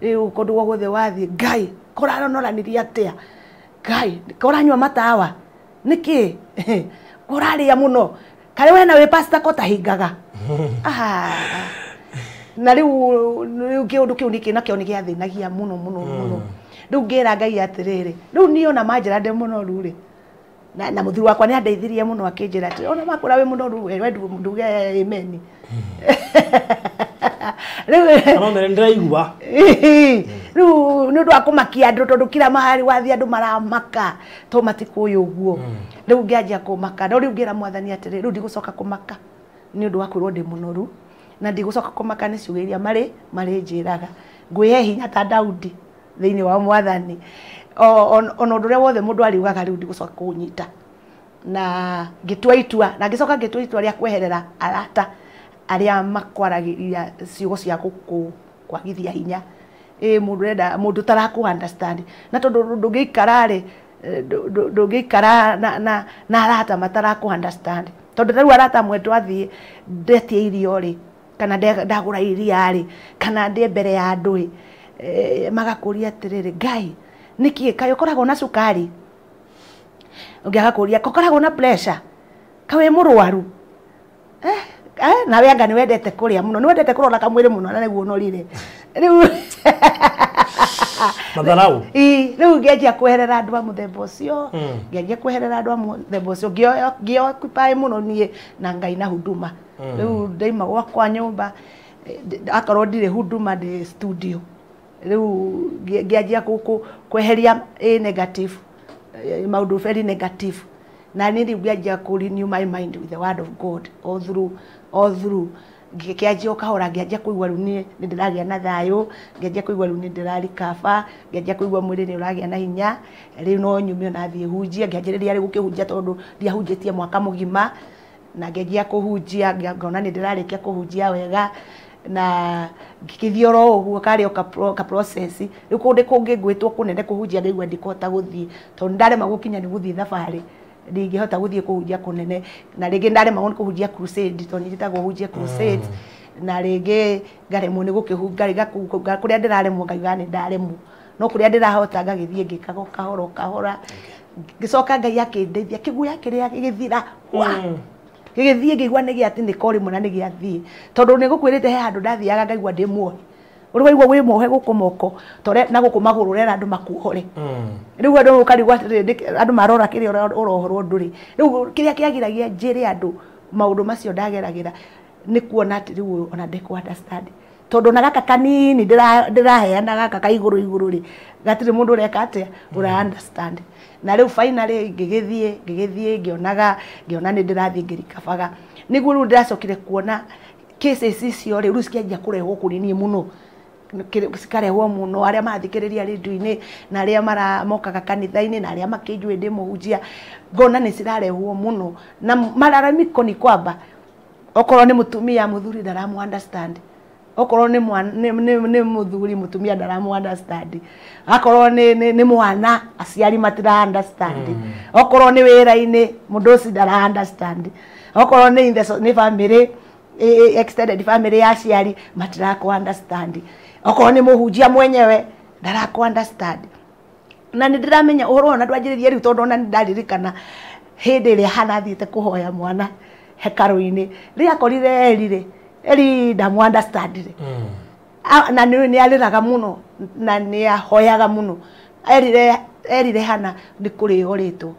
rĩu kũndũ guothe wathiĩ Ngai kũraronoranirie atĩa Ngai kũranyua matawa nĩkĩ kũrarĩa mũno karĩ we na wĩ pastor ko tahingaga na rĩu kĩũndũ kĩu nĩkĩ nakĩo nĩ gĩathĩnagia mũno mũno mũno rĩu ngĩra Ngai atĩrĩrĩ rĩu niĩ ona manjĩra ndĩ mũnoru rĩ na mũthuri wakwa nĩ andeithirie mũno akĩnjĩra atĩ ona makũra wĩ mũnoru we nduge amen rĩu arona ndĩraigua rĩu nĩ ũndũ wa kũmakia andũ tondũ kila mahali wathiĩ andũ maramaka to matikũĩ ũguo rĩu ngĩanjia kũmaka no rĩu ngĩra mwathani atĩrĩ rĩu ndigũcoka kũmaka nĩ ũndũ wa kwĩrwo ndĩ mũnoru na ndigũcoka kũmaka nĩ ciugo iria marĩ njĩraga ngwĩhe hinya ta Daudi thĩinĩ wa mwathani ona ũndũ ũrĩa wothe mũndũ ariugaga rĩu ndigũcoka kũũnyita na ngĩtua itua na ngĩcoka ngĩtua itua rĩa kweherera arata arĩa makwaragĩria ciugo cia kwagithia hinya Ĩ mũndũ ũrenda mũndũ ũtarakũ understand, na tondũ ndũngĩikara rĩ, ndũngĩikara na arata matarakũ understand, tondũ ta rĩu arata amwe twathiĩ ndetie irio rĩ, kana ndagũra iria rĩ, kana ndĩ mbere ya andũ ĩ, magakũria atĩrĩrĩ, "Ngai, nĩkĩ kaĩ ũkoragwo na cukari?" Ũngĩ agakũria, "Ũkoragwo na pressure? Kaĩ wĩ mũrwaru?" Nawe anga nĩ wendete kũrĩa mũno, nĩ wendete kũrora kamwĩrĩ mũno, na nĩguo ũnorire rĩu. Matharau. Ĩ, rĩu ngĩanjia kweherera andũ a mũthemba ũcio. Ngĩanjia kweherera andũ a mũthemba ũcio, ngĩoccupy mũno niĩ na Ngai na huduma. Rĩu ndaima gwakwa nyũmba, akorwo ndirĩ huduma, ndĩ studio. Rĩu ngĩanjia kweheria ĩ negative, maũndũ very negative, na niĩ rĩu ngĩanjia kũ renew my mind with the word of God all through, all through. Ngĩkĩanjia o kahora, ngĩanjia kũigua rĩu niĩ nĩ ndĩragĩa na thayũ, ngĩanjia kũigua rĩu nĩ ndĩrarikaba, ngĩanjia kũigua mwĩrĩ nĩ ũragĩa na hinya. Rĩu no nyume ona thiĩ hunjie. Ngĩanjĩrĩria rĩu gũkĩhunjia, tondũ ndiahunjĩtie mwaka mũgima, na ngĩanjia kũhunjia, ngona nĩ ndĩrarĩkia kũhunjia wega, na ngĩgĩthiĩ oro ũguo karĩ o ka process. Rĩu kũndũ kũngĩ ngwĩtwo kũnene kũhunjia, ngaigua ndikũhota gũthiĩ, tondũ nĩ ndaremagwo gũkinya nĩ gũthiĩ thabarĩ, ndingĩhota gũthiĩ kũhunjia kũnene. Na rĩngĩ ndaremagwo nĩ kũhunjia crusade, tondũ njĩtagwo hunjie crusade, na rĩngĩ ngaremwo nĩ gũkĩhunga kũrĩa ndĩraremwo, ngaiga nĩ ndaremwo, no kũrĩa ndĩrahota ngagĩthiĩ ngĩkaga o kahora o kahora. Ngĩcoka Ngai akĩndeithia, kĩguoya kĩrĩa gĩgĩthira. Wa gĩgĩthiĩ, ngĩigua nĩ gĩatinĩka o rĩmwe na nĩ gĩathiĩ, tondũ nĩ gũkwĩrĩte he handũ ndathiaga ngaigua ndĩ muohe. Ũrĩ waigua wĩ muohe gũkũ moko tore na gũkũ magũrũ, ũrera andũ makuohore. Rĩu andũ ũkarigwo atĩrĩrĩ, andũ marora kĩrĩa ũrohorwo ndũrĩ. Rĩu kĩrĩa kĩagiragia njĩre andũ maũndũ macio ndageragĩra nĩ kuona atĩ rĩu ũyũ ona ndekũ understand, tondũ ona gaka kanini ndĩraheana gaka ka igũrũ igũrũ rĩ, gatirĩ mũndũ ũreka atĩa ũra understand. Na rĩu finally ngĩgĩthiĩ ngĩonaga, ngĩona nĩ ndĩrathiĩ ngĩrikabaga. Nĩguo rĩu ndĩracokire kuona cases icio rĩ, rĩu cikĩanjia kũrehwo kũrĩ niĩ mũno, cikarehwo mũno, arĩa marathikĩrĩria rĩndiũ-inĩ na arĩa mokaga kanitha-inĩ na arĩa makĩnjũĩ ndĩ mũhunjia, ngona nĩ cirarehwo mũno. Na malalamiko ni kwamba okorwo nĩ mũtumia, mũthuri ndaramu understand, okorwo nĩ nĩ mũthuri, mũtumia ndaramu understand, akorwo nĩ mwana, aciari matira understand, okorwo nĩ wĩra-inĩ, mũndũ ũcio ndara understand, okorwo nĩ in the nĩ family, extended family ya aciari matirakũ understand, okorwo nĩ mũhunjia mwenyewe ndarakũ understand. Na nĩ ndĩramenya ũhoro ũyũ na ndwanjĩrĩrie rĩu, tondũ ona nĩ ndaririkana hĩndĩ ĩrĩa hanathiĩte kũhoya mwana hekarũ-inĩ, rĩrĩa akorire Eli rĩ, Eli ndamũ understand rĩ. Na nĩ arĩraga mũno na nĩ ahoyaga mũno. Erire Hana nĩ kũrĩo rĩtwo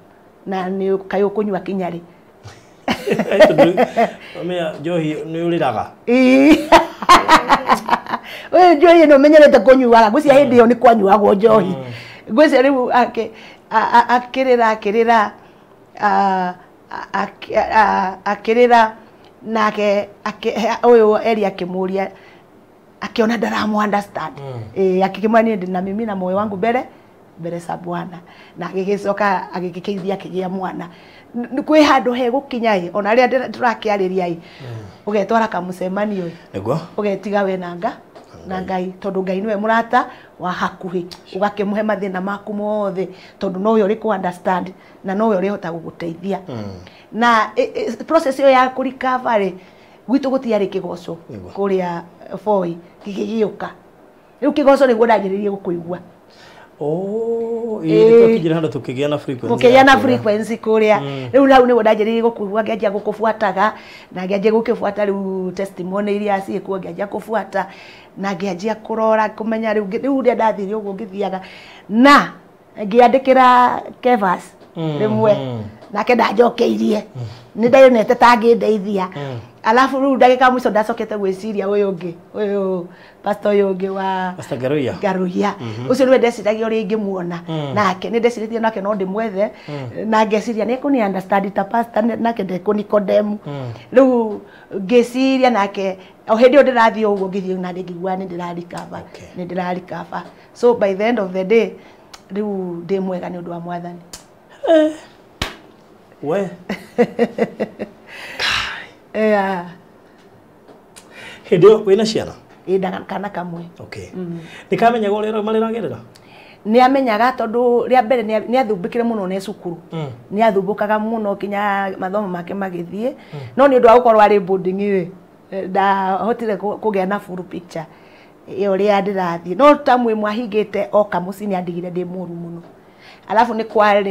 na nĩ kaĩ ũkũnyua kinya rĩ. Tondũ mea njohi nĩ ũrĩraga. Ĩĩ. Ũyũ njohi ĩno ũmenyerete kũnyuaga, ngwĩciria hĩndĩ ĩyo nĩ kwanyuagwo njohi. Ngwĩciria rĩu akĩrĩra akĩrĩra akĩrĩra, nake ũyũ Eli akĩmũria, akiona ndaramu understand. Akĩmwĩra, "Niĩ ndĩ na mimi na moyo wangu mbere mbere za Bwana," na agĩgĩcoka agĩgĩkĩithia akĩgĩa mwana. Kwĩ handũ hegũkinya ĩ, ona rĩrĩa tũrakĩarĩria ĩ, ũgetwara kamũcemanio ĩ, Nĩguo. Ũgetiga we na Ngai, tondũ Ngai nĩwe mũrata wa hakuhĩ, ũgakĩmũhe mathĩna maku mothe, tondũ nowe ũrĩ kũ understand na nowe ũrĩhota gũgũteithia. Na process ĩyo ya kũrikaba rĩ, gwitũ gũtiarĩ kĩgoco. Kũrĩa Voi gĩgĩũka rĩu kĩgoco nĩguo ndanjĩrĩirie gũkũigua. Oh, ĩĩ, twakinyire handũ tũkĩgĩa na frequency. Gũkĩgĩa na ya kũrĩa. Frequency kũrĩa. Rĩu hau nĩguo ndanjĩrĩirie gũkũigua, ngĩanjia gũkũbuataga na ngĩanjia gũkĩbuata rĩu testimony iria ciĩkuo, ngĩanjia kũbuata na ngĩanjia kũrora kũmenya rĩu rĩu ũrĩa ndathire ũguo ngĩthiaga na ngĩandĩkĩra Kevas rĩmwe, nake ndanjokeirie, nĩ ndayonete ta angĩndeithia. Alafu rĩu ndagĩka mũico ndacokete gwĩciria ũyũ ũngĩ, ũyũ pastor ũyũ ũngĩ wa Pastor Ngaruiya. Ngaruiya ũcio nĩwe ndeciragia ũrĩa ingĩmuona nake, nĩ ndecirĩtie nake no ndĩmwethe, na ngeciria nĩ ekũni understand ta pastor, nake ndekũni condemn. Rĩu ngĩciria nake o hĩndĩ ĩyo ndĩrathiĩ ũguo, ngĩthiĩ na ngĩigua nĩ ndĩrarikaba. Nĩ ndĩrarikaba, so by the end of the day rĩu ndĩ mwega nĩ ũndũ wa Mwathani. We. Yeah. Hĩndĩ ĩyo wĩna ciana? Ĩ kana kamwe. Okay. Nĩ kamenyaga ũrĩa marĩragerera? Nĩ amenyaga tondũ rĩa mbere nĩ athumbĩkire mũno nĩ cukuru. Nĩ athumbũkaga mũno kinya mathomo make magĩthiĩ. No nĩ ũndũ wa gũkorwo arĩ boarding rĩ, ndahotire kũgĩa na full picture ya ũrĩa ndĩrathiĩ. No ta mwĩ mwahingĩte oka mũciĩ nĩ andigire ndĩ mũru mũno. Alafu nĩ kwarĩ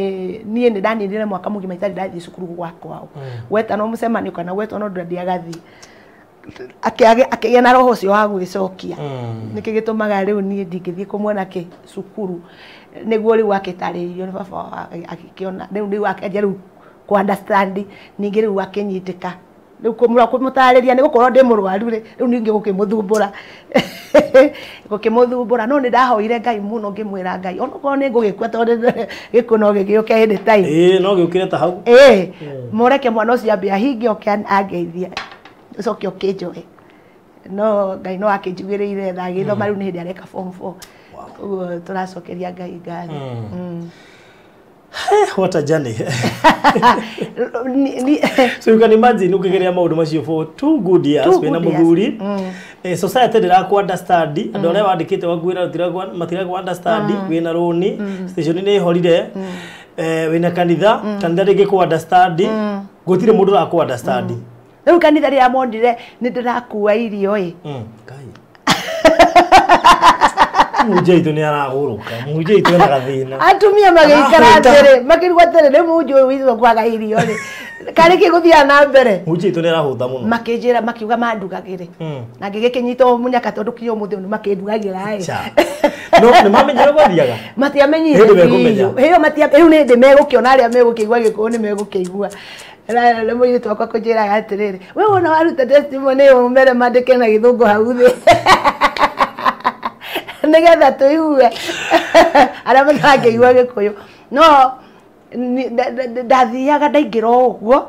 niĩ nĩ ndaninire mwaka mũgima itarĩ ndathiĩ cukuru gwa kwao. Wetano mũcemanio kana wetano ndĩ agathiĩ. Akĩgĩa na roho ũcio wa gwĩcokia. Nĩkĩ gĩtũmaga rĩu niĩ ndingĩthiĩ kũmuona kĩ cukuru. Nĩguo rĩu akĩtarĩrio nĩ baba agĩkĩona rĩu akĩanjia rĩu kũ understand ningĩ rĩu akĩnyitĩka. Rĩu kũmũtarĩria nĩ gũkorwo ndĩ mũrwaru rĩ, rĩu ningĩ gũkĩmũthumbũra. Gũkĩmũthumbũra no nĩ ndahoire Ngai mũno ngĩmwĩra Ngai onokorwo nĩ ngũgĩkua tondũ gĩkuũ no gĩgĩũke hĩndĩ time. Ĩĩ no gĩũkire ta hau. Ĩĩ mũreke mwana ũcio ambe ahinge oke angeithie. Ũcoke ũkĩnjoe. No Ngai no akĩnjugĩrĩire tha agĩthoma rĩu nĩ hĩndĩ areka form 4. Ũguo tũracokeria Ngai ngatho. What a journey. So you can imagine ukigeria maundu macio for 2 good years wena muthuri. Society ndiraku understand andu aria wandikite wagwira matiraku understand wina roni station ni ihorire wina kanitha kanitha ringi ku understand gutire mundu raku understand. Riu kanitha riria monire ni ndirakua irio ĩ. Ngai. Mũhunjia witũ nĩ aragũrũka, mũhunjia witũ ena gathĩna. Atumia magĩikara atĩrĩ, makĩrigwo atĩrĩ, rĩu mũhunjia ũyũ witũ kwaga irio rĩ, karĩ kĩ gũthiaga na mbere? Mũhunjia witũ nĩ arahũta mũno. Makĩnjĩra makiuga mandugagĩre. Na ngĩgĩkĩnyita mũnyaka tondũ kinya ũmũthĩ ũyũ nĩmakĩndugagĩra ĩ. No nĩ mamenyire gwathiaga? Matiamenyire. Hĩndĩ mekũmenya. Hĩyo rĩu nĩ hĩndĩ megũkĩona arĩa megũkĩigua Gĩkũyũ nĩ megũkĩigua. Na mũirĩtu wakwa kũnjĩraga atĩrĩrĩ, we wona waruta testimony ĩyo mere mandĩke na Gĩthũngũ hau thĩ. Nĩgetha tũigue arĩa matarangĩigua Gĩkũyũ. No ndathiaga ndaingĩra o ũguo,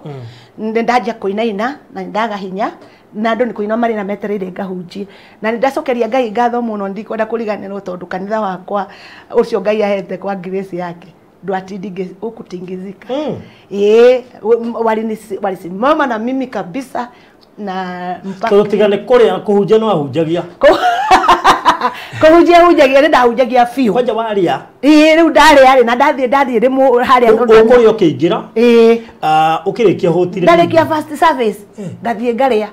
ndanjia kũinaina na nĩndaga hinya na andũ nĩ kũina marĩ na metereire ngahunjie. Na nĩndacokeria Ngai ngatho mũno ndikwenda kũriganĩrwo tondũ kanitha wakwa ũcio Ngai ahete kwa grace yake ndwatindinge ukutingizika. Ĩĩ walisimama na mimi kabisa na mpaka tondũ tiga nĩ kũrĩa kũhunjia no ahunjagia. Kũhunjia hunjagia nĩ ndahunjagia biũ. Kwanja waria? Ĩĩ rĩu ndarĩa rĩ na ndathiĩ rĩmwe harĩa ũkũrĩa ũkĩingĩra? Ĩĩ. Ũkĩrĩkia hũtire? Ndarĩkia first service ngathiĩ ngarĩa.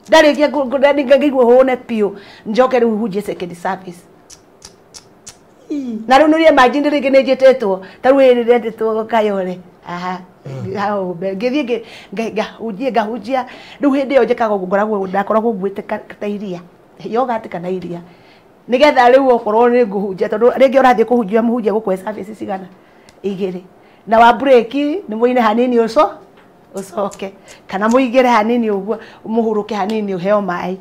Ndarĩkia ngaigua hũne biũ njoke rĩu hunjie second service. Na rĩu nĩ imagine rĩngĩ nĩ njĩtĩtwo ta rĩu ĩrĩ ndetĩtwo Kayore. Aha. Hau mbere ngĩthiĩ ngahunjia ngahunjia rĩu hĩndĩ ĩyo njĩkaga ũguo ngoragwo ndakoragwo nguĩte ta iria yogati kana iria nĩgetha rĩu okorwo nĩ ngũhunjia tondũ rĩngĩ ũrathiĩ kũhunjia mũhunjia gũkũhe service cigana igĩrĩ na wa break nĩ mũine hanini ũco ũcoke kana mũigĩre hanini ũguo mũhurũke hanini ũheo maĩ.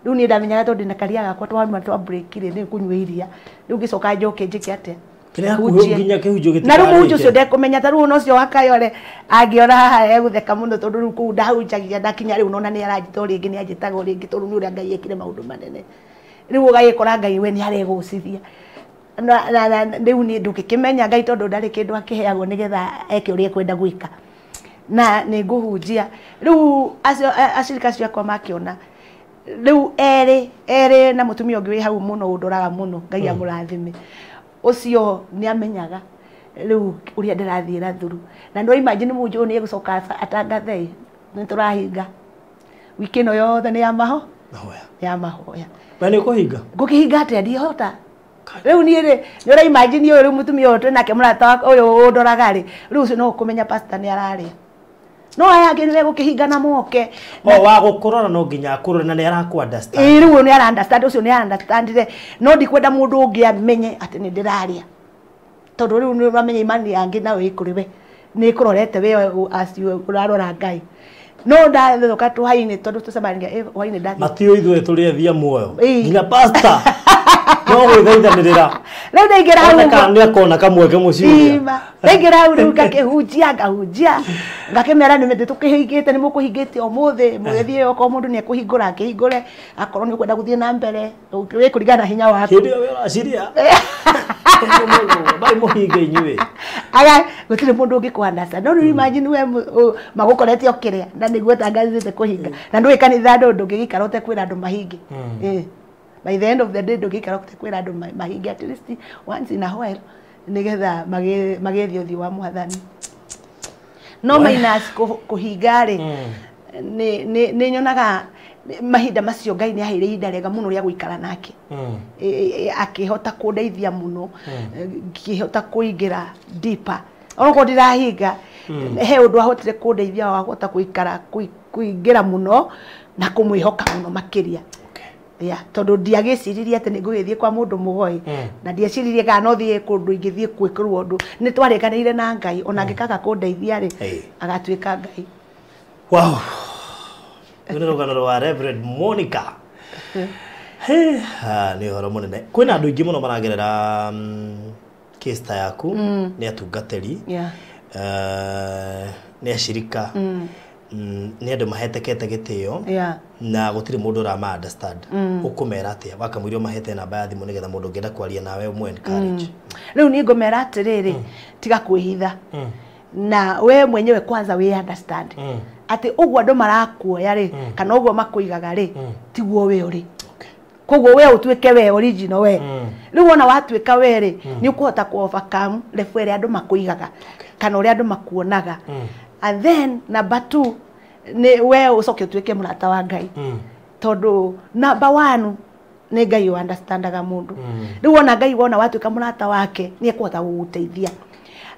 Rĩu niĩ ndamenyaga tondũ ndĩna karia gakwa twauma twa break rĩ nĩ kũnyua iria rĩu ngĩcoka njoke njĩke atĩa na rĩu mũhunjia ũcio ndekũmenya ta rĩu ona ũcio wa Kayore angĩona haha egũtheka mũno tondũ rĩu kũu ndahunjagia ndakinya rĩu nona nĩ aranjĩta o rĩngĩ nĩ anjĩtaga o rĩngĩ tondũ nĩ ũrĩa Ngai ekire maũndũ manene. Rĩu ũgagĩkora Ngai we nĩ aregũcithia. Na rĩu niĩ ndũngĩkĩmenya Ngai tondũ ndarĩ kĩndũ akĩheagwo nĩgetha eke ũrĩa ekwenda gwĩka. Na nĩ ngũhunjia rĩu acio acirika acio akwa makĩona rĩu erĩ na mũtumia ũngĩ wĩ hau mũno ũndoraga mũno Ngai amũrathime. Ũcio nĩ amenyaga rĩu ũrĩa ndĩrathiĩ na thuru. Na no imagine mũhunjia ũyũ nĩ egũcoka atangathe nĩ tũrahinga wiki ĩno yothe nĩ ya maho ya mahoya. Na nĩ ũkũhinga? Ngũkĩhinga atĩa ndihota. Rĩu niĩ rĩ nĩ ũra imagine ũyũ rĩu mũtumia ũyũ twĩ nake mũrata wakwa ũyũ ũndoraga rĩ rĩu ũcio no ũkũmenya pastor nĩ ararĩa. No aya angĩ nĩmegũkĩhinga na moke. O wa gũkũrora no nginya akũrore na nĩ arakũ understand. Ĩĩ rĩu nĩ ara understand ũcio nĩ ara understandire no ndikwenda mũndũ ũngĩ amenye atĩ nĩ ndĩrarĩa. Tondũ rĩu nĩ ũramenya imani yangĩ nayo ĩ kũrĩ we. Nĩ ĩkũrorete we acio ũrarora Ngai. No ndathoka tũhainĩ tondũ tũcemanagia hwainĩ ndathiĩ. Matiũĩ ithuĩ tũrĩ ethia muoyo. Nginya pastor no gwĩthaithanĩrĩra. Rĩu ndaingĩra hau ũguo. Nĩ akona kamweke mũciĩ. Ndaingĩra hau rĩu ngakĩhunjia ngahunjia ngakĩmera nĩ tũkĩhingĩte nĩ mũkũhingĩte ũmũthĩ mũgĩthiĩ okorwo mũndũ nĩ ekũhingũra akĩhingũre akorwo nĩ ũkwenda gũthiĩ na mbere wĩ kũringana na hinya waku. Hĩndĩ ĩyo ũraciria. Bai mũhinge inyuĩ. Aga gũtirĩ mũndũ ũngĩkũ understand. No rĩu imagine we magũkorete o kĩrĩa na nĩguo tangathĩte kũhinga, na ndũĩ kanitha andũ ndũngĩgĩikara ũtekwĩra andũ mahinge. By the end of the day ndũngĩikara ũtekwĩra andũ mahinge at least once in a while, nĩgetha magĩthiĩ ũthiũ wa Mwathani. No minus kũhinga rĩ, nĩ nyonaga mahinda macio Ngai nĩ aheire ihinda rĩega mũno rĩa gũikara nake. Akĩhota kũndeithia mũno, ngĩhota kũingĩra deeper onokorwo ndirahinga. He ũndũ ahotire kũndeithia wa kũhota gũikara kũingĩra mũno na kũmwĩhoka mũno makĩria. Yeah, tondũ ndiagĩciririe atĩ nĩ ngũgĩthiĩ kwa mũndũ mũgoi, na ndieciririe kana no thiĩ kũndũ ingĩthiĩ gwĩkĩrwo ũndũ. Nĩ twarĩkanĩire na Ngai, ona angĩkaga kũndeithia rĩ, agatuĩka Ngai. Wow. Rũu nĩ rũgano rwa Reverend Monica. He, nĩ ũhoro mũnene. Kwĩna andũ aingĩ mũno maragerera case ta yaku, nĩ atungatĩri, nĩ acirika, nĩ andũ mahetekete gĩtĩo, na gũtirĩ mũndũ ũrama understand. Ũkũmera atĩa wakamũiria ũmahete namba ya thimũ nĩgetha mũndũ ũngĩenda kwaria nawe ũmũ encourage? Rĩu niĩ ngũmera atĩrĩrĩ, tiga kwĩhitha, na we mwenyewe kwanza we understand atĩ ũguo andũ marakuoya rĩ, kana ũguo makũigaga rĩ, tiguo we ũrĩ. Koguo we ũtuĩke we original we. Rĩu wona watuĩka we rĩ, nĩ ũkũhota ku overcome level ĩrĩa andũ makũigaga kana ũrĩa andũ makuonaga. And then number two, nĩ we ũcoke ũtuĩke mũrata wa Ngai, tondũ number one nĩ Ngai ũ understandaga mũndũ. Rĩu wona Ngai, wona watuĩka mũrata wake, nĩ ekũhota gũgũteithia.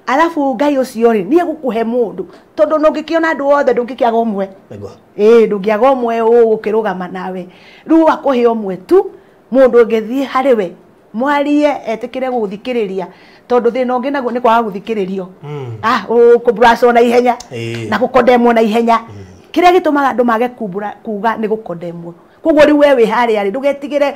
Arabu Ngai ũcio rĩ, nĩ egũkũhe mũndũ, tondũ ndũngĩkĩona andũ othe, ndũngĩkĩaga ũmwe. Ĩĩ, ndũngĩaga ũmwe ũgũkĩrũgama nawe. Rĩu akũhe ũmwe tu, mũndũ ũngĩthiĩ harĩ we mwarie, etĩkĩre gũgũthikĩrĩria, tondũ thĩna ũngĩ naguo nĩ kwaga gũthikĩrĩrio, kũmburacwo na ihenya na gũkondemwo na ihenya. Kĩrĩa gĩtũmaga andũ mage kumbura kuga nĩ gũkondemwo. Koguo rĩu we wĩ harĩa rĩ, ndũgetigĩre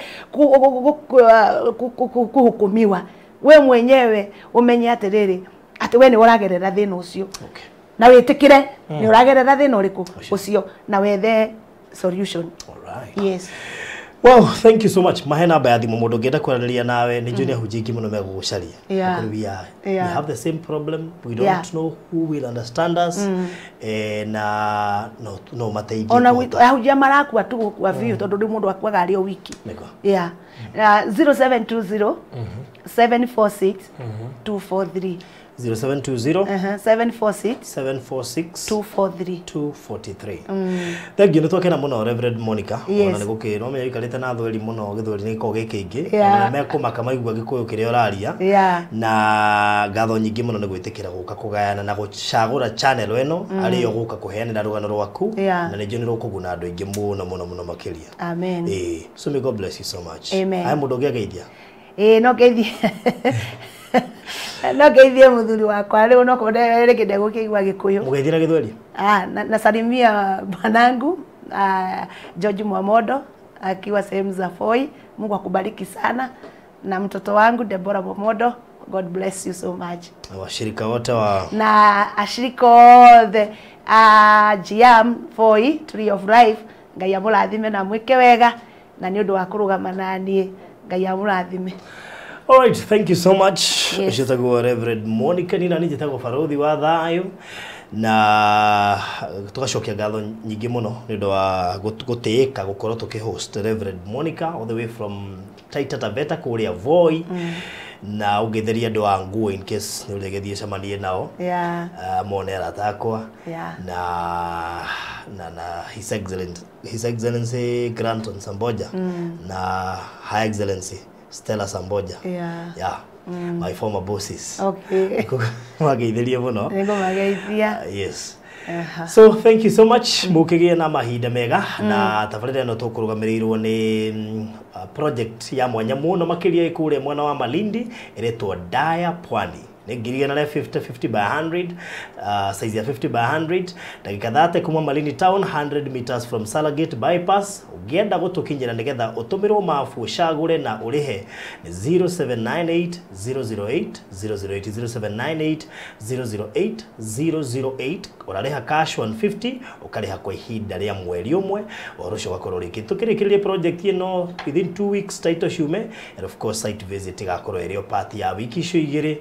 kũhukumiwa. We mwenyewe ũmenye atĩrĩrĩ, atĩ we nĩ ũragerera thĩna ũcio, na wĩtĩkĩre nĩ ũragerera thĩna ũrĩkũ ũcio, na wethe solution. Yes. Wow, thank you so much. Mahe namba ya thimũ mũndũ ũngĩenda kwaranĩria nawe. Nĩ njũĩ nĩ ahunjia aingĩ mũno megũgũcaria. Because we have the same problem. We don't know who will understand us. Na no mateithie ona kũhota. Ahunjia marakua tu gũkua biũ, tondũ rĩu mũndũ akuaga arĩ o wiki. Yeah. 0720 746 243. 0720 746 746 243. 243. Thank you, nĩ twakena mũno, Reverend Monica. Yes. Ona nĩ gũkĩrwo menya ũikarĩte na thweri mũno, gĩthweri nĩ gĩkoragwo gĩ kĩingĩ. Ona mekũmaka maigua gĩkũyũ kĩrĩa ũraria. Na ngatho nyingĩ mũno nĩ gwĩtĩkĩra gũka kũgayana na gũcagũra channel ĩno arĩ yo gũka kũheanĩra rũgano rwaku, na nĩ njũĩ nĩ rũkũguna andũ aingĩ mũno mũno mũno makĩria. Amen. Ĩĩ, so may God bless you so much. Amen. Haya, mũndũ ũngĩ ageithia. Ĩĩ, no ngeithie mũthuri wakwa rĩu, no rĩngĩ ndegũkĩigua gĩkũyũ. Mũgeithie na gĩthweri. Ah, nasalimia bwanangu, George Mwamodo akiwa sehemu za Voi. Mungu akubariki sana, na mtoto wangu Deborah Mwamodo, God bless you so much. Na washirika wote wa Na ashirika othe a GM Voi Tree of Life, Ngai amũrathime na mwĩke wega, na nĩ ũndũ wa kũrũgama na niĩ, Ngai amũrathime. All right, thank you so much. Yes. Ũcio tagwo Reverend Monica Nina, niĩ njĩtagwo Barothi wa Thayũ, na tũgacokia ngatho nyingĩ mũno nĩ ũndũ wa gũtĩĩka gũkorwo tũkĩhost Reverend Monica all the way from Taita Taveta kũrĩa Voi, na ũngĩtheria andũ a nguo in case nĩ ũrĩgĩthiĩ cemanie nao, mone arata akwa, na His Excellency Granton Samboja na Her Excellency Stella Samboja. Yeah, my former bosses. Mageithĩrie mũno. Nĩngũmageithia. Yes. So thank you so much, mũkĩgĩe na mahinda mega. Na tabarĩra ĩno tũkũrũgamĩrĩirwo nĩ project ya mwanya mũno makĩria ĩ kũrĩa mwena wa Malindi ĩretwo Daya Pwani. Nĩ 150,000 50 by 100, size ya 50 by 100, ndagĩka 30 kuma Malindi Town, 100 meters from Salagate bypass. Ũngĩenda gũtũkinyĩra nĩgetha ũtũmĩrwo mabu ũcagũre na ũrĩhe nĩ 0798 008 008, 0798 008 008. Ũrarĩha cash 150, ũkarĩha kwa ihinda rĩa mweri ũmwe, ũhoro ũcio ũgakorwo rĩngĩ tũkĩrĩkĩrĩria project ĩno within 2 weeks, title ciume, and of course site visit ĩgakorwo ĩrĩ o part ya wiki icio igĩrĩ.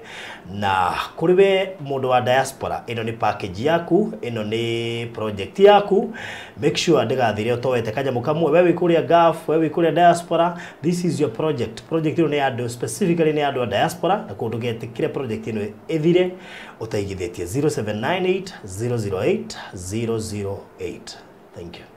Na kũrĩ we mũndũ wa diaspora, ĩno nĩ package yaku, ĩno nĩ project yaku. Make sure ndĩgathire ũtoete kanyamũ kamwe. We wĩ kũrĩa Gulf, we wĩ kũrĩa diaspora, this is your project. Project ĩno nĩ ya andũ, specifically nĩ ya andũ a diaspora, na kũndũ ndũgetĩkĩre project ĩno ĩthire ũtaigithĩtie. 0798 008 008. Thank you.